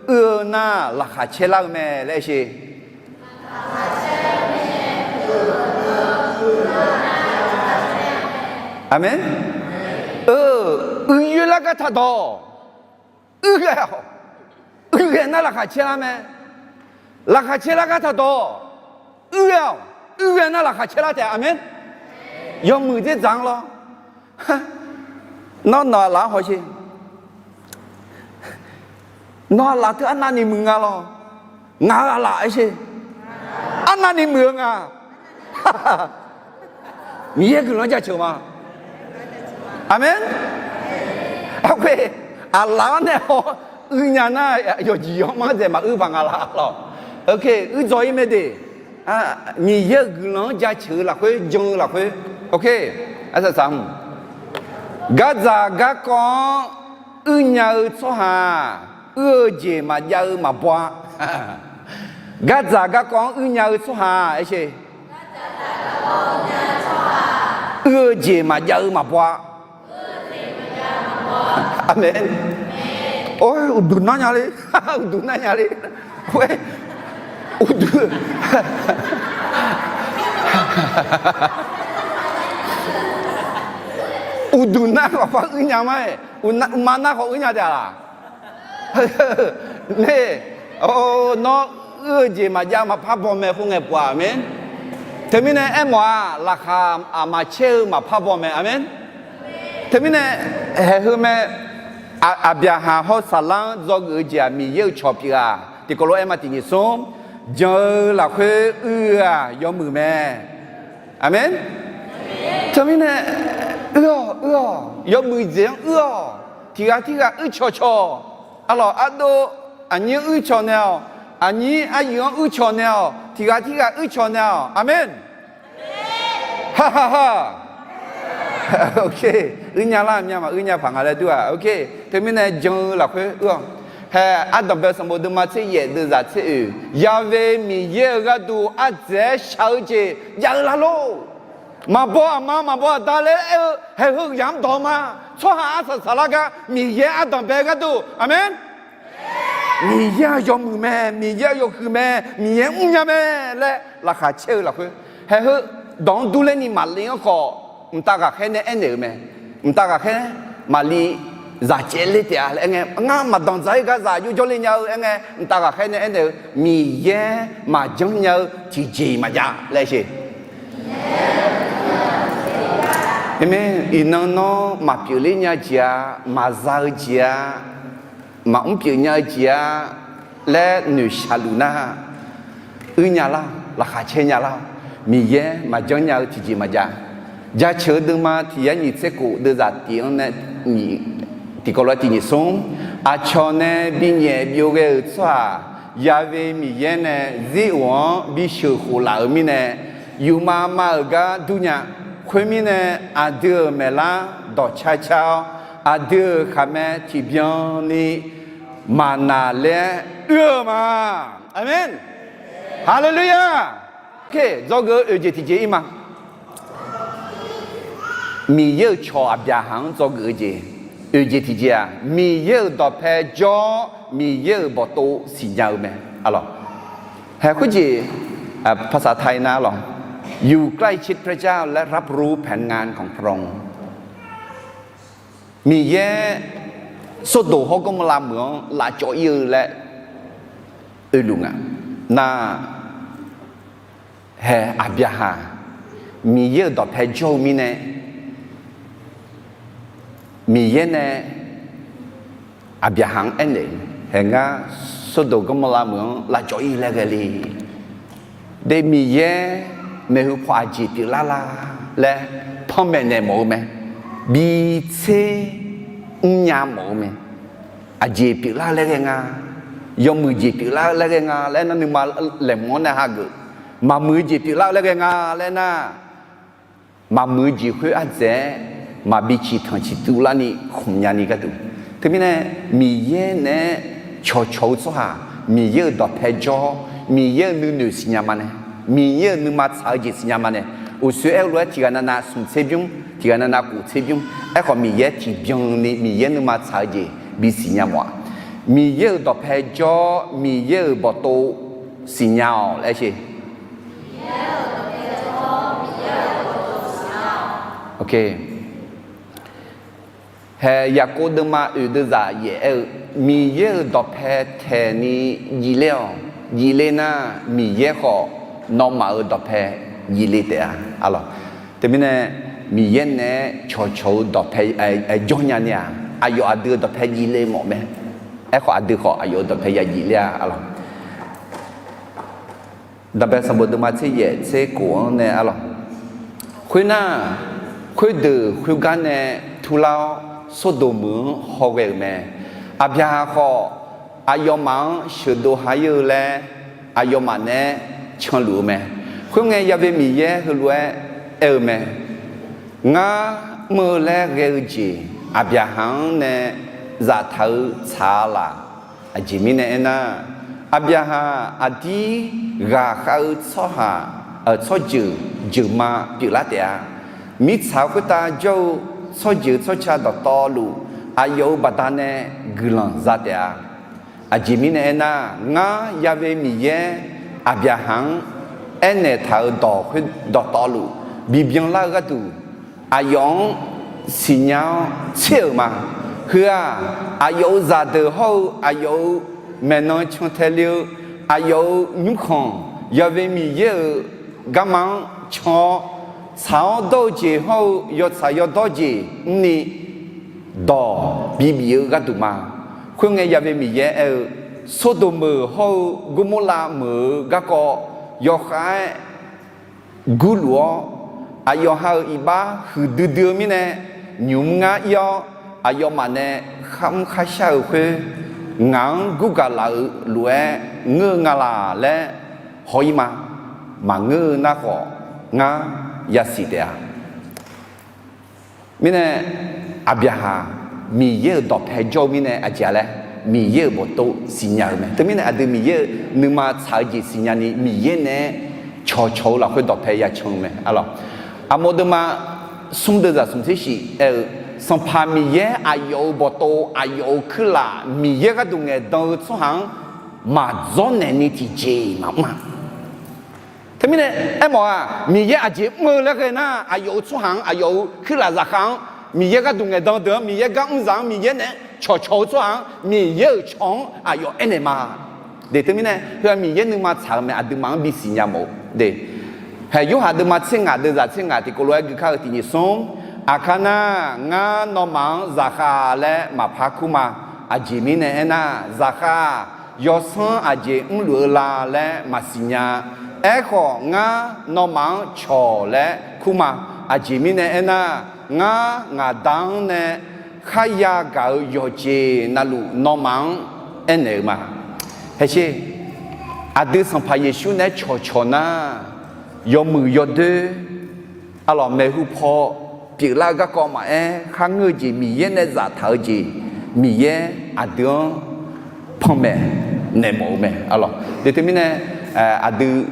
uir-eu nar laqkhaq caer lar-eu mae laer aer sher. Aqmeq. Uiyoer lar gar taqdawq, uir ghae-awq. Uir ghae nar laqkhaq caer lar mae. Laqkhaq caer lar gar taqdawq, uir ghae-awq. Uir ghae nar laqkhaq caer lar taef. Aqmeq. Yawmuiq dzerdzaq-anr lawr. Nawr nawq aqlaf-anr hawsher. Nawq aqlaf teu arnavni muiq nga lawr. Ngaq-euq aqlaf aer sher. Arnavni muiq-eu nga. Miqyaer guiqlanq-anr jaceuq ma. Aqmeq. Aqlaf-anr nae haw uir nya nar, yawqjeq yawqmar dzaeq maquir paq nga laf lawr. Uir dzaw-ir mae de. Miqyaer-euq guiqlanq-anr jaceuq-eu lafkhoer jan-eu lafkhoer. Arsaq saq-a. Gardzaq garkawv-anr uir nya-eu tsawrhaq-aq, uir-eu jeq maqjav-eu maqbaw-a. Gardzaq garkawv-anr uir nya-eu tsawrhaq aer sher. Uir-eu jeq maqjav-eu maqbaw-a. Aqmeq. Or, uqduq nar nya le. Uqduq nar nya le. Khoer, uqduq, uqduq nar khawf par uir nya ma-aer, uqma nar khawf uir nya taef-a laq? Ner, nawr uir-eu jeq maqjav maqpar baw mae khoerngae pov-aq, aqmen. Teumirnae aermawf-aq, laqkhaq aqma caer-eu maqpar baw mae, aqmen. Teumirnae haeq heu mae, Aqbyaqhaq hawr Saqlar-anr dzawgeuf-eu jeq-aq, Miqyaer-euq cawq pyeuf-aq, tiqkawv lof-aer ma tiq nyiq smr, jan-eu lafkhoer uir-eu-aq yawmuiq mae. Aqmen. Teumirnae uir-awq, uir-awq, yawmuiq jeq-anr uir-awq. Tiq ghaq tirghaq uir cawqcawq. Arlawq ardov, aqnyir uir cawq naeq-awq. Aqnyir aryuif-anr uir cawq naeq-awq. Tiq ghaq tirghaq uir cawq naeq-awq. Aqmen. Hahaha. Uir nya lar, myav maquir nya paq nga laer dur-aq. Teumirnae jan-eu lafkhoer uir-awq. Hae, Ardanqbae sanqbof deuvma tser yaef deuvzaq tser oeq, Ya'we Miqyaer-euq gharduq ardzaeq-aer shaq-eu jeq jav-eu lar lor. Maqbaw aqma maqbaw aqda laer aer-eu haeq heu yamq-anr dawq ma. Tsawrhaq arsaq saqlar gar Miqyaer ardanqbae gharduq. Aqmen. Miqyaer-aq yawmuiq mae, Miqyaer-aq yawhuiq mae, Miqyaer mrnya mae laer laqkhaq caer-eu lafkhoer, haeq heu dawq-anr durler ni maqle-anr khawf, mqtav ghaqkhaer nae aernaeq-eu mae. Mqtav ghaqkhaer maqli zaq caev ler taef-a laer aerngae, ngar maqdanqdzaq-ir gar zaq yawjawr le nya-eu aerngae, mqtav ghaqkhaer nae aernaeq-eu, Miqyaer maqjanr nya-eu tiqjeq-iq maqjav laer sher. Aqmen. Iqnan nawr maqpyeuf ler nya jeq-a, maqza-eu jeq-a, maqmr pyeuf nya-eu jeq-a laer noeqshaq luf nar, uir nya lar, laqkhaq caer nya lar. Miqyaer maqjanr nya-eu tiqjeq maqjav. Jaceuq-eu deuvma tiq yar nyiq tser khof deuvzaq tiq-anr nae tiqkawv lof-aer tiq nyiq smr, aqcawq nae binyaef byov ghae-euq tsawrhaq, Ya'we Miqyaer nae Ziroq-anr bisheuq khof laf-euq mirnae, yufmav mav-euq gar dur nya. Khoermirnae, aqdui-euq maeqlar dawqcar car-awr, aqdui-euq khaqmae tiqbyan ni maqnaq laer oe-eu ma. Aqmen. Haleluya. Dzawgeuf-eu oeq jeq tiqjeq ir ma. Miqyaer-euq cawq Aqbyaqhaq-anr dzawgeuf-eu jeq, oeq jeq tiqjeq-aq, Miqyaer-euq dawqpae jawr-awr Miqyaer-euq bawqtov siqnya-eu mae. Hae khoerjeq, paqsaq taq-ir nar lawq, อยู่ใกล้ชิดพระเจ้าและรับรู้แผนงานของพระองค์ Miqyaer Sordoq hawr Gawrmawrlav meuq-anr lavcawv ir-eu laer oeluf nga. Nar, hae Aqbyaqhaq Miqyaer-euq dawqpae jawr-eu mirnae, Miqyaer nae Aqbyaqhaq-anr aernaeq, hae ngar Sordoq Gawrmawrlav meuq-anr lavcawv ir laer ghae le. De Miqyaer maeqhu paw aqjeq pyeuflar la laer panmaeq naeq mawf-eu mae. Bitser mrnya mawf-eu mae. Aqjeq pyeuflar laer ghae nga, yawmuiq jeq pyeuflar laer ghae nga laer nar nuima laeqhmq-anr nae hageuf. Maqmuiq-eu jeq pyeuflar laer ghae nga laer nar, maqmuiq-eu jeq khoer ardzaeq-aer maqbi ciqtanq ciqtuv larni khmq nyani gharduq. Teumirnae, Miqyaer naeq-aer cawqcawq-eu tsawrhaq, Miqyaer-euq dawqpae jawr-awr Miqyaer-euq nuinoeq siqnya ma nae, Miqyaer-euq nuima tsaq-eu jeq siqnya ma nae, uqshoe aer-eu lof-aer tiqghaq navnav smq tser bymr, tiqghaq navnav kof tser bymr. Aerkhawf Miqyaer tiqbyan ni Miqyaer nuima tsaq-eu jeq bisiqnya mawf-a. Miqyaer-euq dawqpae jawr-awr Miqyaer-euq bawqtov siqnya-awq laer sher. Hae Yaqkov deuvma oeq deuvzaq yaef aer-eu, Miqyaer-euq dawqpae taeqni jifler-awq. Jifler nar, Miqyaer khawf nawmaf-euq dawqpae jifle taef-a. Teumirnae, Miqyaer naeq-aer cawqcawq-eu dawqpae jawr nya ni-aq, aqyawf aqdui-euq dawqpae jifle mawf mae. Aerkhawf aqdui khawf aqyawf-euq dawqpae ya jifler-a. Daqbae sanqbof deuvma tser yaef tser kof-anr nae arlawq. Khoernar, khoerdeuq khoergar nae turlar-awr Sordoq meuq-anr hawghae-euq mae. Aqbyaqhaq khawf, aqyawfmaf-anr sheuqdov ha-ir-eu laer aqyawfmaf naeq-aer canluf-eu mae. Khoerngae, Ya'we Miqyaer heulof-aer aer-eu mae. Ngar mr-eu laer ghae-eu jeq Aqbyaqhaq-anr nae zaftaq-eu tsaq-a laq? Aqjeq mirnae aernar, Aqbyaqhaq aqdir ghaqkhav-eu tsawrhaq, tsawrjeuq jeuqma pyeuflar taef-a. Mirtsaq khoertav jawr-eu tsawrjeuq tsawrca dawqtawvluf, aqyawf-euq baqdanae guiqlanq za taef-a. Aqjeq mirnae aernar, ngar Ya'we Miqyaer Aqbyaqhaq-anr aernaeq taq-euq dawq khoer dawqtawvluf bibyan lar-eu gharduq, aqyawf-anr siqnya-awr tser-euq ma. Heu-aq, aqyawf-euq zaqdeuq hawr-eu aqyawf-euq maeqnan cantae le-eu, aqyawf-euq nymrkhanq, yaqve Miqyaer-euq garma-anr can-awr, tsaq-awr dawr-eu jeq hawr-eu yawtsaq yawdawr jeq mrni dawq bibif-eu gharduq ma. Khoerngae, yaqve Miqyaer aer-eu, Sordoq meuq hawr-eu Gormorlav meuq-eu garkawv yawkhav-aer gurluf-awr, aqyawf ha-euq iqbax huiqdui dui-eu mirnae, nymq mr ngar ir-awr, aqyawfmaf nae kharmr kharshar-euq khoer, ngaq-anr gurgaq laf-eu lof-aer ngeur-eu nga laq laer haw-ir ma. Maqngeur-eu nar khawf, ngar yasiq taef-a. Mirnae, Aqbyaqhaq Miqyaer-euq dawqpae jawr-eu mirnae aqjeq-a laer, Miqyaer-euq bawqtov siqnya-eu mae. Teumirnae aqdui Miqyaer-euq nuima tsaq-eu jeq siqnya ni Miqyaer naeq-aer cawqcawq-eu lafkhoer dawqpae yacan-eu mae. Arlawq, aqmov deuvma smr deuvzaq smq tser shif aer-eu, Sanqpaq Miqyaer aqyawf-euq bawqtov aqyawf-euq kuirlaf Miqyaer gharduq ngaeqdan-eu tsawrhaq-anr maqdzawr naeq ni tiqjeq-iq maqmr-a. Teumirnae aermawf-aq, Miqyaer aqjeq mr-eu laer ghae nar, aqyawf-euq tsawrhaq-anr, aqyawf-euq kuirlaf zaqkhav-anr, Miqyaer gharduq ngaeqdan deuq-anr, Miqyaer gar mr zaq-anr, Miqyaer naeq-aer cawqcawq-eu tsawrhaq-anr, Miqyaer-euq cawq-anr aqyawf aernaeq ma. De teumirnae, heu-aq Miqyaer nuima tsaq-eu mae, aqduimaf-anr bisiqnya mawf-eu de. Haeq Yorhaq deuvma tser ngaq deuvzaq tser ngaq tiqkawv lof-aer gui kar-eu tiqnyif smr, Aqkar nar, ngar nawmaf-anr zaqkhav laer maqpar kur ma. Aqjeq mirnae aernar, zaqkhav-aq, yawsanr aqjeq mrluf-eu la laer maqsiq nya. Aerkhawf, ngar nawmaf-anr cawq laer kur ma. Aqjeq mirnae aernar, ngar ngaq Da-anr nae kharya gaq-euq yawqjeq navluf nawmaf-anr aernaeq-eu ma. Haeq sher, aqdui Sanqpaq Yeqsur naeq-aer cawqcawq nar, yawmuiq yawdoer, arlawq, maeqhu paw pyeuflar-eu garkawv maqaer, kharngeur-eu jeq, Miqyaer nae zaftaq-eu jeq, Miqyaer aqdui-anr panmaeq naeq mawf-eu mae. Arlawq, de teumirnae, aqdui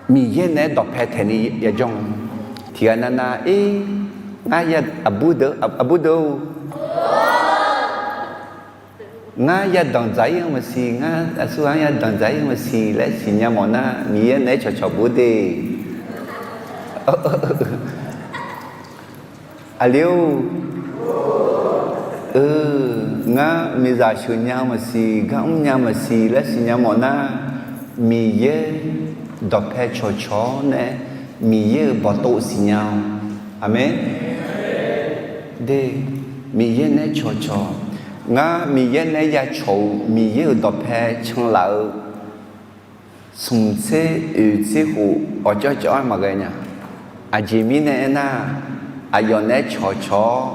Miqyaer naeq-aer dawqpae taeq ni yajanr-eu tiqghaq navnav, er, ngar ya, aqbur deuq, aqbur deuq-or, ngar yadanq dzaq-ir-anr maqsiq, ngar aqsur-anr yadanq dzaq-ir-anr maqsiq laer siqnya mawf nar, Miqyaer naeq-aer cawqcawq bur de. Aqli-or, ngar miqzaq sheuq nya maqsiq, gar mr nya maqsiq laer siqnya mawf nar, Miqyaer dawqpae cawqcawq-awr nae Miqyaer-euq bawqtov siqnya-awq. Aqmeq. De, Miqyaer naeq-aer cawqcawq. Ngar Miqyaer naeq-aer yacawq-eu Miqyaer-euq dawqpae canlaf-eu smq tser oeq tser khof awqcawv cawv-aer maqghae nya. Aqjeq mirnae aernar, aqyawf naeq-aer cawqcawq-awr,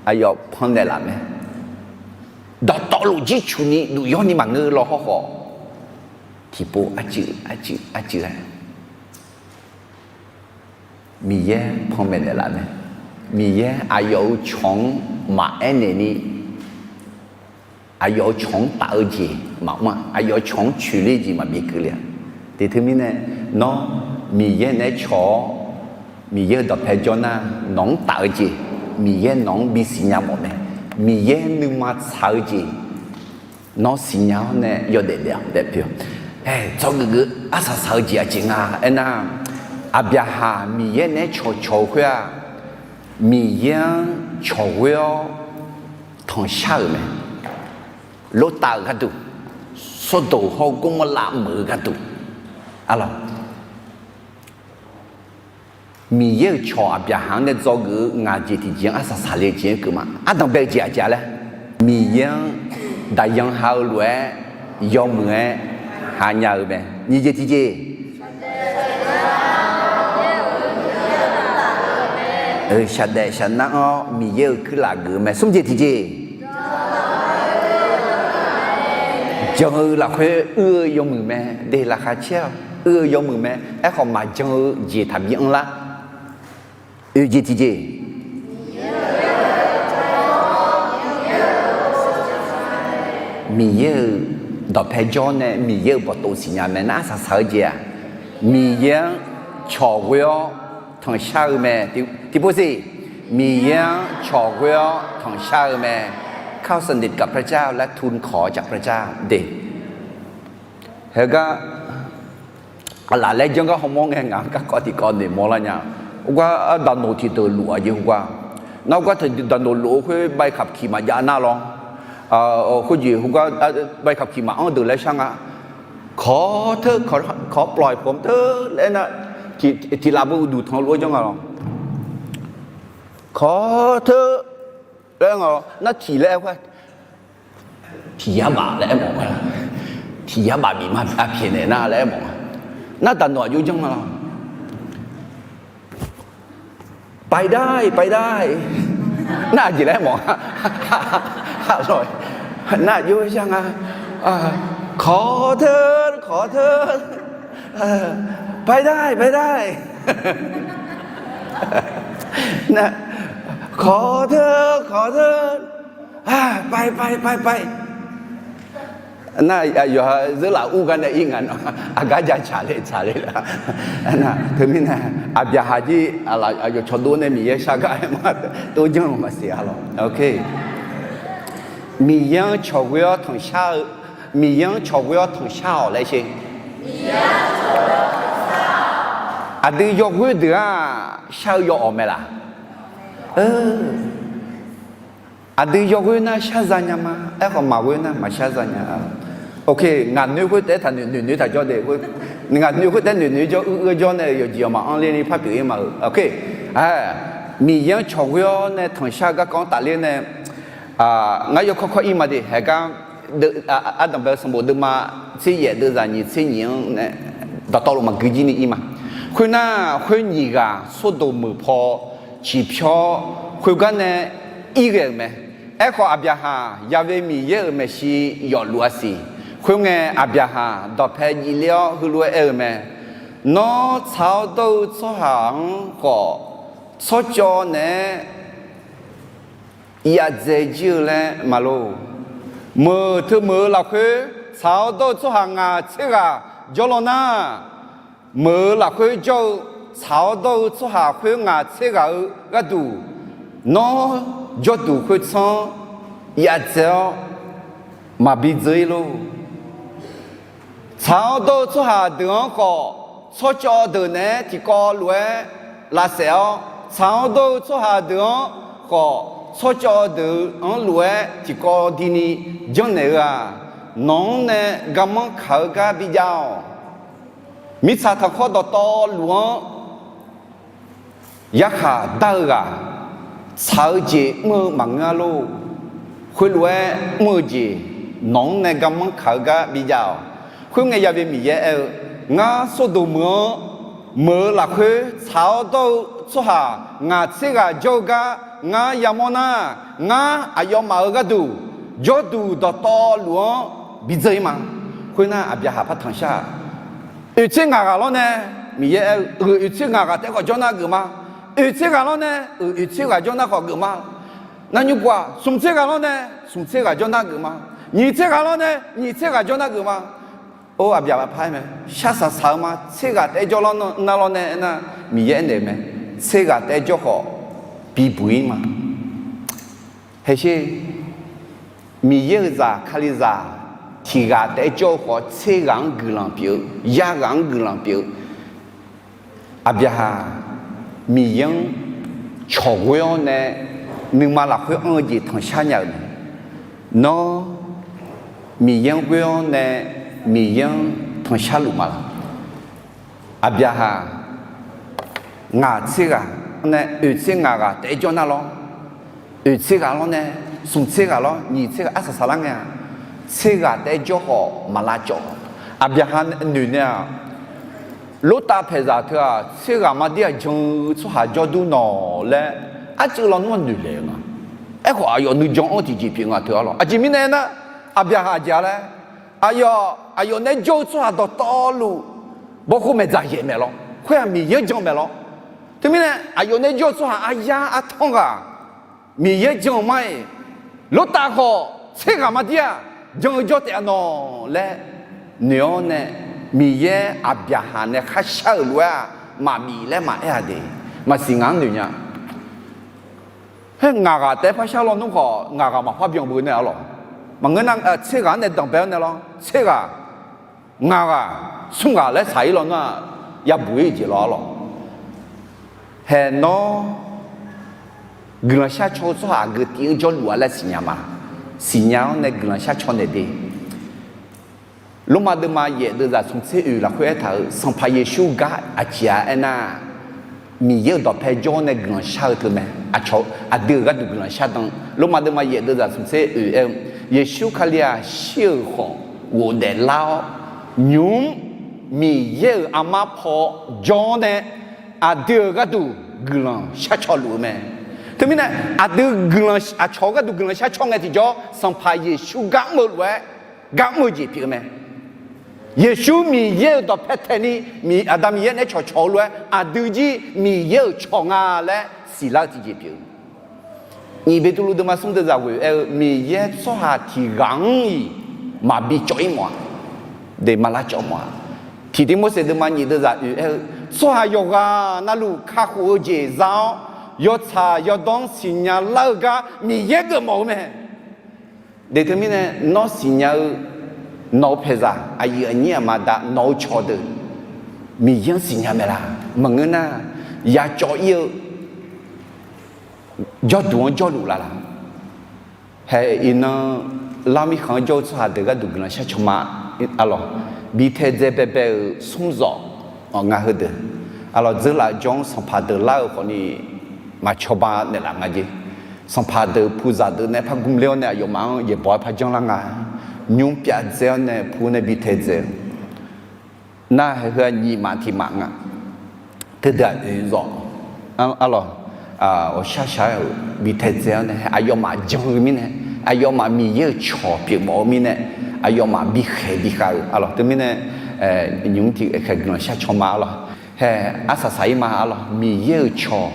aqyawf pannaeq laf mae. Dawqtawvluf jircuf ni duq yawr ni maqngeur law hawrkhawf, tiqpov arcuiv arcuiv arcuiv-aer Miqyaer panmaeq naeqlaf mae. Miqyaer aqyawf-euq cawq-anr maqaer naeq ni, aqyawf-euq cawq-anr taf-eu jeq maqmr-a, aqyawf-euq cawq-anr coeqler jeq maqbi keuvle-a. Tiqteumirnae, nawr Miqyaer naeq-aer cawq-awr, Miqyaer-euq dawqpae jawr nar, nawq-anr taf-eu jeq, Miqyaer nawq-anr bisiq nya mawf mae. Miqyaer nuima tsaq-eu jeq, nawr siqnya-awr nae yawdaef daef-awq daef pyeuf-awq. Aer, dzawgeuf geuf arsaq saq-eu jeq aqjeq nga aernar, Aqbyaqhaq Miqyaer naeq-aer cawqcawq-eu khoer-aq, Miqyaer-anr cawqghoer-awr tanqshar-euq mae. Lortav-euq gharduq, Sordoq hawr Gormorlav meuq-eu gharduq, arlawq, Miqyaer-euq cawq Aqbyaqhaq-anr nae dzawgeuf-eu ngaq jeq tiqjeq-anr arsaq saqle-eu jeq-anr keuv ma. Ardanq bae-eu jeq aqjeq-a laer, Miqyaer-anr daqyan ha-eu lof-aer yawmuiq-aer ha nya-eu mae. Nyiq jeq tiqjeq, shaqdaef shaqnar-anr Miqyaer-euq kuirlaf geuf-eu mae. Smr jeq tiqjeq, jan-eu lafkhoer uir-eu yawmuiq mae. De laqkhaq caer-awq, uir-eu yawmuiq mae. Aerkhawf maqjan-eu jeq taqbi anrlar. Oeq jeq tiqjeq, Miqyaer-euq dawqpae jawr nae Miqyaer-euq bawqtov siqnya mae. Nar arsaq saq-eu jeq-aq, Miqyaer-anr cawqghoer-awr tanqshar-eu mae. Tiqpov siq, Miqyaer-anr cawqghoer-awr tanqshar-eu mae. ข้าวสนิทกับพระเจ้า และทูลขอจากพระเจ้า de. Heugar aqlaf laer janr gar hawmawr ngae ngaq-anr garkawv tiqkawv noeqmawr lar nya. Khoergar ardaq noq tiqdeuq luf-aq jeq khoergar, Nar gar teu daqnoq lof-eu khoer ใบขับขี่ maqjav nar lawr. Khoerjeq heugar ใบขับขี่ maqanr deuq laer shar nga. Kawq teu, kawq plof-iq pawm teu laer nar, tiq laf beu uqduq tanq lof-aer janr nga lawr. Kawq teu laer nga, nar tiq laer aer khoer, tiq yar baf laer aer mawf nga. Tiq yar baf bif ma, aqpyaeq naeq nar laer aer mawf nga. Nar daqnoq aqjox janr nga lawr. ไปได้ ไปได้ nar aqjeq laer mawf nga. Nar aqjox shar nga. Kawq teu, kawq teu, ไปได้ ไปได้ nar, kawq teu, kawq teu, ไป ไป ไป ไป Nar yawqha zeurlaf ur gar nae ir nga nawr, aqgar ja tsaq le tsaq le la. Teumirnae, Aqbyaqhaq jir aqyawf cawqdov nae Miqyaer shar gar aer ma, tov janr-eu maqsiq-a lawq. Miqyaer-anr cawqghoe-awr tanqshar-eu, Miqyaer-anr cawqghoe-awr tanqshar-awq laer sher. Aqdui yawghoer deuq-aq shar-eu yaw awq mae laq? Aqdui yawghoer nar shar za nya ma. Aerkhawf maqghoer nar maqshar za nya. Ok, ngaq noeq khoertaef taqnoeq noeq noeq taq jawr de. Ngaq noeq khoertaef noeq noeq jawr uir uir jawr nae yawqjeq yawqmaf anr ler ni par pyeuf-ir ma-eu. Ok, Miqyaer-anr cawqghoe-awr nae tanqshar garkawv-anr tafler nae, ngar yawkawr kawr ir ma de. Haeqgar ardanqbae-eu sanqbof deuvma tser yaef deuvzaq nyiq tser nyiq-anr nae dawqtawvluf maqgui jir ni ir ma. Khoernar, khoer nyiq ghaq Sordoq meuq paw ciqpyawr khoergar nae ir ghae-euq mae. Aerkhawf, Aqbyaqhaq yav ve Miqyaer-euq maeqshi yawfluf-a siq. Khoerngae, Aqbyaqhaq dawqpae jivler-awr heulof-aer aer-eu mae. Nawr tsaq-awr dawr-eu tsawrhaq-anr khawf, tsawrcawv naeq-aer yadzae jir-eu laer maqlor. Meuq teu meuq-eu lafkhoer tsaq-awr dawr-eu tsawrhaq ngaq tser ghaq jawr law nar, meuq-eu lafkhoer jawr-eu tsaq-awr dawr-eu tsawrhaq khoer ngaq tser ghaq-eu gharduq, nawr jawrduq khoertsanr yadzae-awr maqbi dzeur-ir lor. Tsaq-awr dawr-eu tsawrhaq deuq-anr khawf, tsawrcawv deuq naeq-aer tiqkawv lof-aer lavsaef-awr, tsaq-awr dawr-eu tsawrhaq deuq-anr khawf, tsawrcawv deuq-anr lof-aer tiqkawv dini janrnaeq-eu-aq, nawq-anr nae garmanr kaq-eu gar bijav-awq. Mirtsaq tanqkhawr dawqtawvluf-anr yarkhaq dar-eu ghaq, tsaq-eu jeq mr-eu maqngeur-a lor. Khoerlof-aer mr-eu jeq nawq-anr nae garmanr kaq-eu gar bijav-awq. Khoerngae, yav ve Miqyaer aer-eu, Ngar Sordoq meuq-anr, meuq-eu lafkhoer tsaq-awr dawr-eu tsawrhaq ngaq tser ghaq jawr-eu gar ngar yamawr nar, ngar aqyawfmaf-euq gharduq jawrduq dawqtawvluf-anr bi dzeur-ir ma. Khoernar, Aqbyaqhaq par tanqshar-aq, oeq tser ngaq ghaq lawr nae, Miqyaer aer-eu, oeq tser ngaq ghaq taef khawf jawr nar geuf ma. Oeq tser ghaq lawr nae, oeq tser ghaq jawr nar khawf geuf ma. Nar nymr guv-aq, smq tser ghaq lawr nae, smq tser ghaq jawr nar geuf ma. Nyiq tser ghaq lawr nae, nyiq tser ghaq jawr nar geuf ma. Or, Aqbyaqhaq par-aer mae, shar saq saq-eu ma. Tser ghaq taef-aer jawr nar lawr nae aernar, Miqyaer aernaeq-eu mae, tser ghaq taef-aer jawr khawf bibuq-ir ma. Haeqsher, Miqyaer-euq zaq Kalizaq tiq ghaq taef-aer jawr-eu khawf, tser ghaq-anr guiqlanq pyeuf-eu, yar ghaq-anr guiqlanq pyeuf-eu, Aqbyaqhaq Miqyaer-anr cawqghoe-awr nae nuima lafkhoer anr-eu jeq tanqshar nya-euq mae. Nawr Miqyaer-anr ghoe-awr nae Miqyaer-anr tanqshar luf ma laq? Aqbyaqhaq ngaq tser ghaq nae oeq tser ngaq ghaq taef-aer jawr nar lawr, oeq tser ghaq lawr nae, smq tser ghaq lawr, nyiq tser ghaq arsaq saqlar ngae-aq, tser ghaq taef-aer jawr khawf maq lavcawv. Aqbyaqhaq noeq naeq-aq, Lortav paeqzaq teu-aq, tser ghaq mar dir-aq jan-eu tsawrhaq jawr dur nawq laer, arcuiv lawnmr-anr noeq laeq-eu nga. Aerkhawf, aqyawf nuijan-anr tiqjeq pyeuf nga teu-a lawr. Aqjeq mirnae aernar, Aqbyaqhaq aqjeq-a laer, aqyawf, aqyawf nae jawr-eu tsawrhaq dawqtawvluf, bawkhov maeqdzaq yaeq maeq lawr, khoer-aq Miqyaer jan maeq lawr. Teumirnae, aqyawf nae jawr-eu tsawrhaq aryar artanr ghaq Miqyaer jan-eu ma-iq, Lortav khawf tser ghaq mar dir-aq jan-eu jawr taef-a nawq laer noeq-awr nae, Miqyaer Aqbyaqhaq nae kharshar-euq lof-aer-aq, maqbif laer maqaer-a de. Maqsiq ngaq-anr noeq nya. Haer ngaq ghaq taef-aer par shar lawnmr khawf, ngaq ghaq maqpar byan beu nae-a lawq. Maqngeur nar, tser ghaq-anr nae danqbae-awr nae lawr, tser ghaq, ngaq ghaq, smr ghaq laer saq-ir lawnmr-aq, yabuq-ir jeq lawr-a lawq. Haeq nawr Guiqlanq shar caw-eu tsawrhaq aqgeu tiv-anr jawrluf-a laer siqnya ma. Siqnya-awr nae guiqlanq shar caw naeq de. Lormav deuvma yaef deuvzaq smq tser oeq lafkhoer aertaq-euq Sanqpaq Yeqsur gar aqjeq-a aernar, Miqyaer-euq dawqpae jawr-awr nae guiqlanq shar-eu teu mae. Aqcawq aqdui-euq gharduq guiqlanq shar dan. Lormav deuvma yaef deuvzaq smq tser oeq aer-eu, Yeqsur Kali-aq shir-euq khawf ghofdaef lar-awr, nymq-mr Miqyaer-euq armar paw jawr-awr nae aqdui-euq gharduq guiqlanq shar caw luf-eu mae. Teumirnae aqdui guiqlanq aqcawq-eu gharduq guiqlanq shar caw ngae tiqjawr, Sanqpaq Yeqsur gar mr-eu lof-aer gar mr-eu jeq pyeuf-eu mae. Yeqsur Miqyaer-euq dawqpae taeqni, Aqda Miqyaer naeq-aer cawqcawq-eu lof-aer aqdui jir Miqyaer-euq cawq nga laer siqlar-eu tiqjeq pyeuf-eu. Nyiq Beqtuvluv deuvma smr deuvzaq ghoeq aer-eu, Miqyaer tsawrhaq tiq ghaq-anr-iq maqbi cawv-ir mawf-a. De maqlar cawv mawf-a. Tiq Tiqmorseq deuvma nyiq deuvzaq oeq aer-eu, tsawrhaq yawqghaq navluf kakhof-eu jeq za-awr, yawtsaq yawdawr-anr siqnya lar-eu gar Miqyaer geufmawf-eu mae. De teumirnae nawr siqnya-eu nawq-eu paeqzaq aqyuif aqnyir aqma aqda nawq-eu cawqdeuq Miqyaer-anr siqnya mae laq? Maqngeur nar, yacawv-ir-eu jawrduq-anr jawrluf laf laq? Hae iqnan lar mirkhanq-anr jawr-eu tsawrhaq deuq gharduq guiqlanq shar caw ma. Arlawq, bi taedzae baebae-euq smr zawf nga heudeuq, arlawq, dzeurlaf jawr-anr sanqpaq deuq lar-eu khawfni maqcawba naeqlaf nga jeq. Sanqpaq deuq puqzaq deuq nae par gmq ler-awr nae aqyawfmaf-anr yaeqbawq-aer par janrlar nga. Nymr pyavdzae-awr nae pu nae bi taedzae-eu nar, hae heu-aq nyiq maf tiq maf nga. Teudeuq-aq oeq zawf, arlawq, ghawqshaq shaq-aer-euq bi taedzae-awr nae aqyawfmaf jan-eu mirnae, aqyawfmaf Miqyaer-euq cawq pyeufmawf-eu mirnae, aqyawfmaf bikhaeq bikhav-eu arlawq. Teumirnae nymq tiq khaeq guiqlanq shar caw ma arlawq. Hae arsaq saq-ir ma arlawq. Miqyaer-euq cawq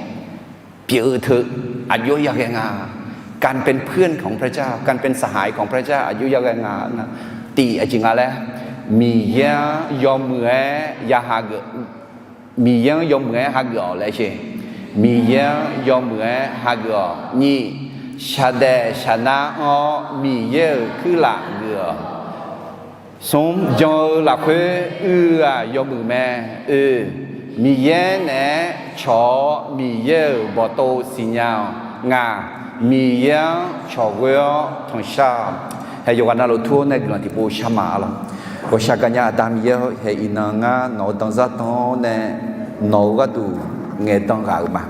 pyeuf-eu teu aqjox yaghae nga. การเป็นเพื่อนของพระเจ้า การเป็นสหายของพระเจ้า aqjox yaghae nga. Nar, tiq aqjeq nga laer, Miqyaer-anr yawmuiq-aer ya hageuf, Miqyaer-anr yawmuiq-aer hageuf-awq laer sher. Miqyaer-anr yawmuiq-aer hageuf-awq. Nyiq, shaqdaef shaqnar anr-awr Miqyaer-euq kuirlaf geuf-awq. Smr, jan-eu lafkhoer uir-eu-aq yawmuiq mae. Oe, Miqyaer naeq-aer cawq-awr Miqyaer-euq bawqtov siqnya-awq. Ngaq, Miqyaer-anr cawq ghoe-awr tanqshar-awq. Hae yawqghaq navluf tur-awr nae guiqlanq tiqpov shar ma arlawq. Ghawqshaq gaqnya Aqda Miqyaer-or, hae iqnan ngar nawq-eu danzar dan-awr nae nawq-eu gharduq ngaeqdan ghaq-euq ma.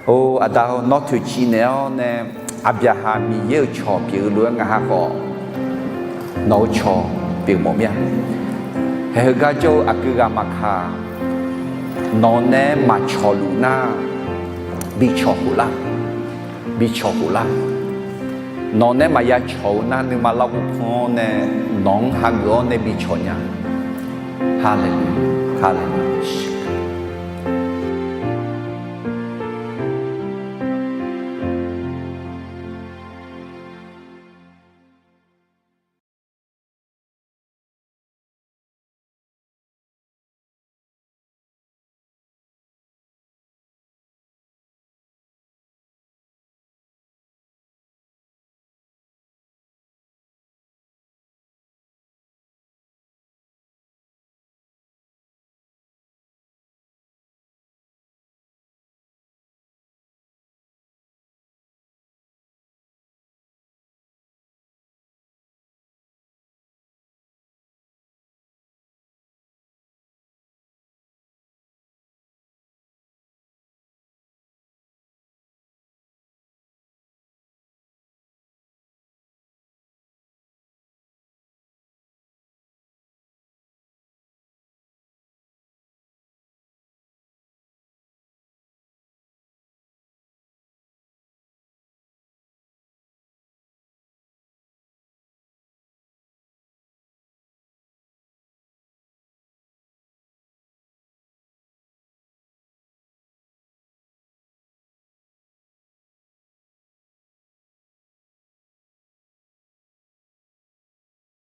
Or Aqda-or, nawr toeqciv naeq-awr nae Aqbyaqhaq Miqyaer-euq cawq pyeuf-eu lof-aer ngaq ha khawf nawq-eu cawq pyeuf mawf mir-a. Hae heugar jawr-eu aqgeu ghaq maqkaq, nawq nae maqcawq luf nar, bi cawq khof lar, bi cawq khof lar. Nawq nae maqya cawq-eu nar, nuima larghov pan-awr nae nawq-anr hageuf-awr nae bi cawq nya. Haleluya, haleluya.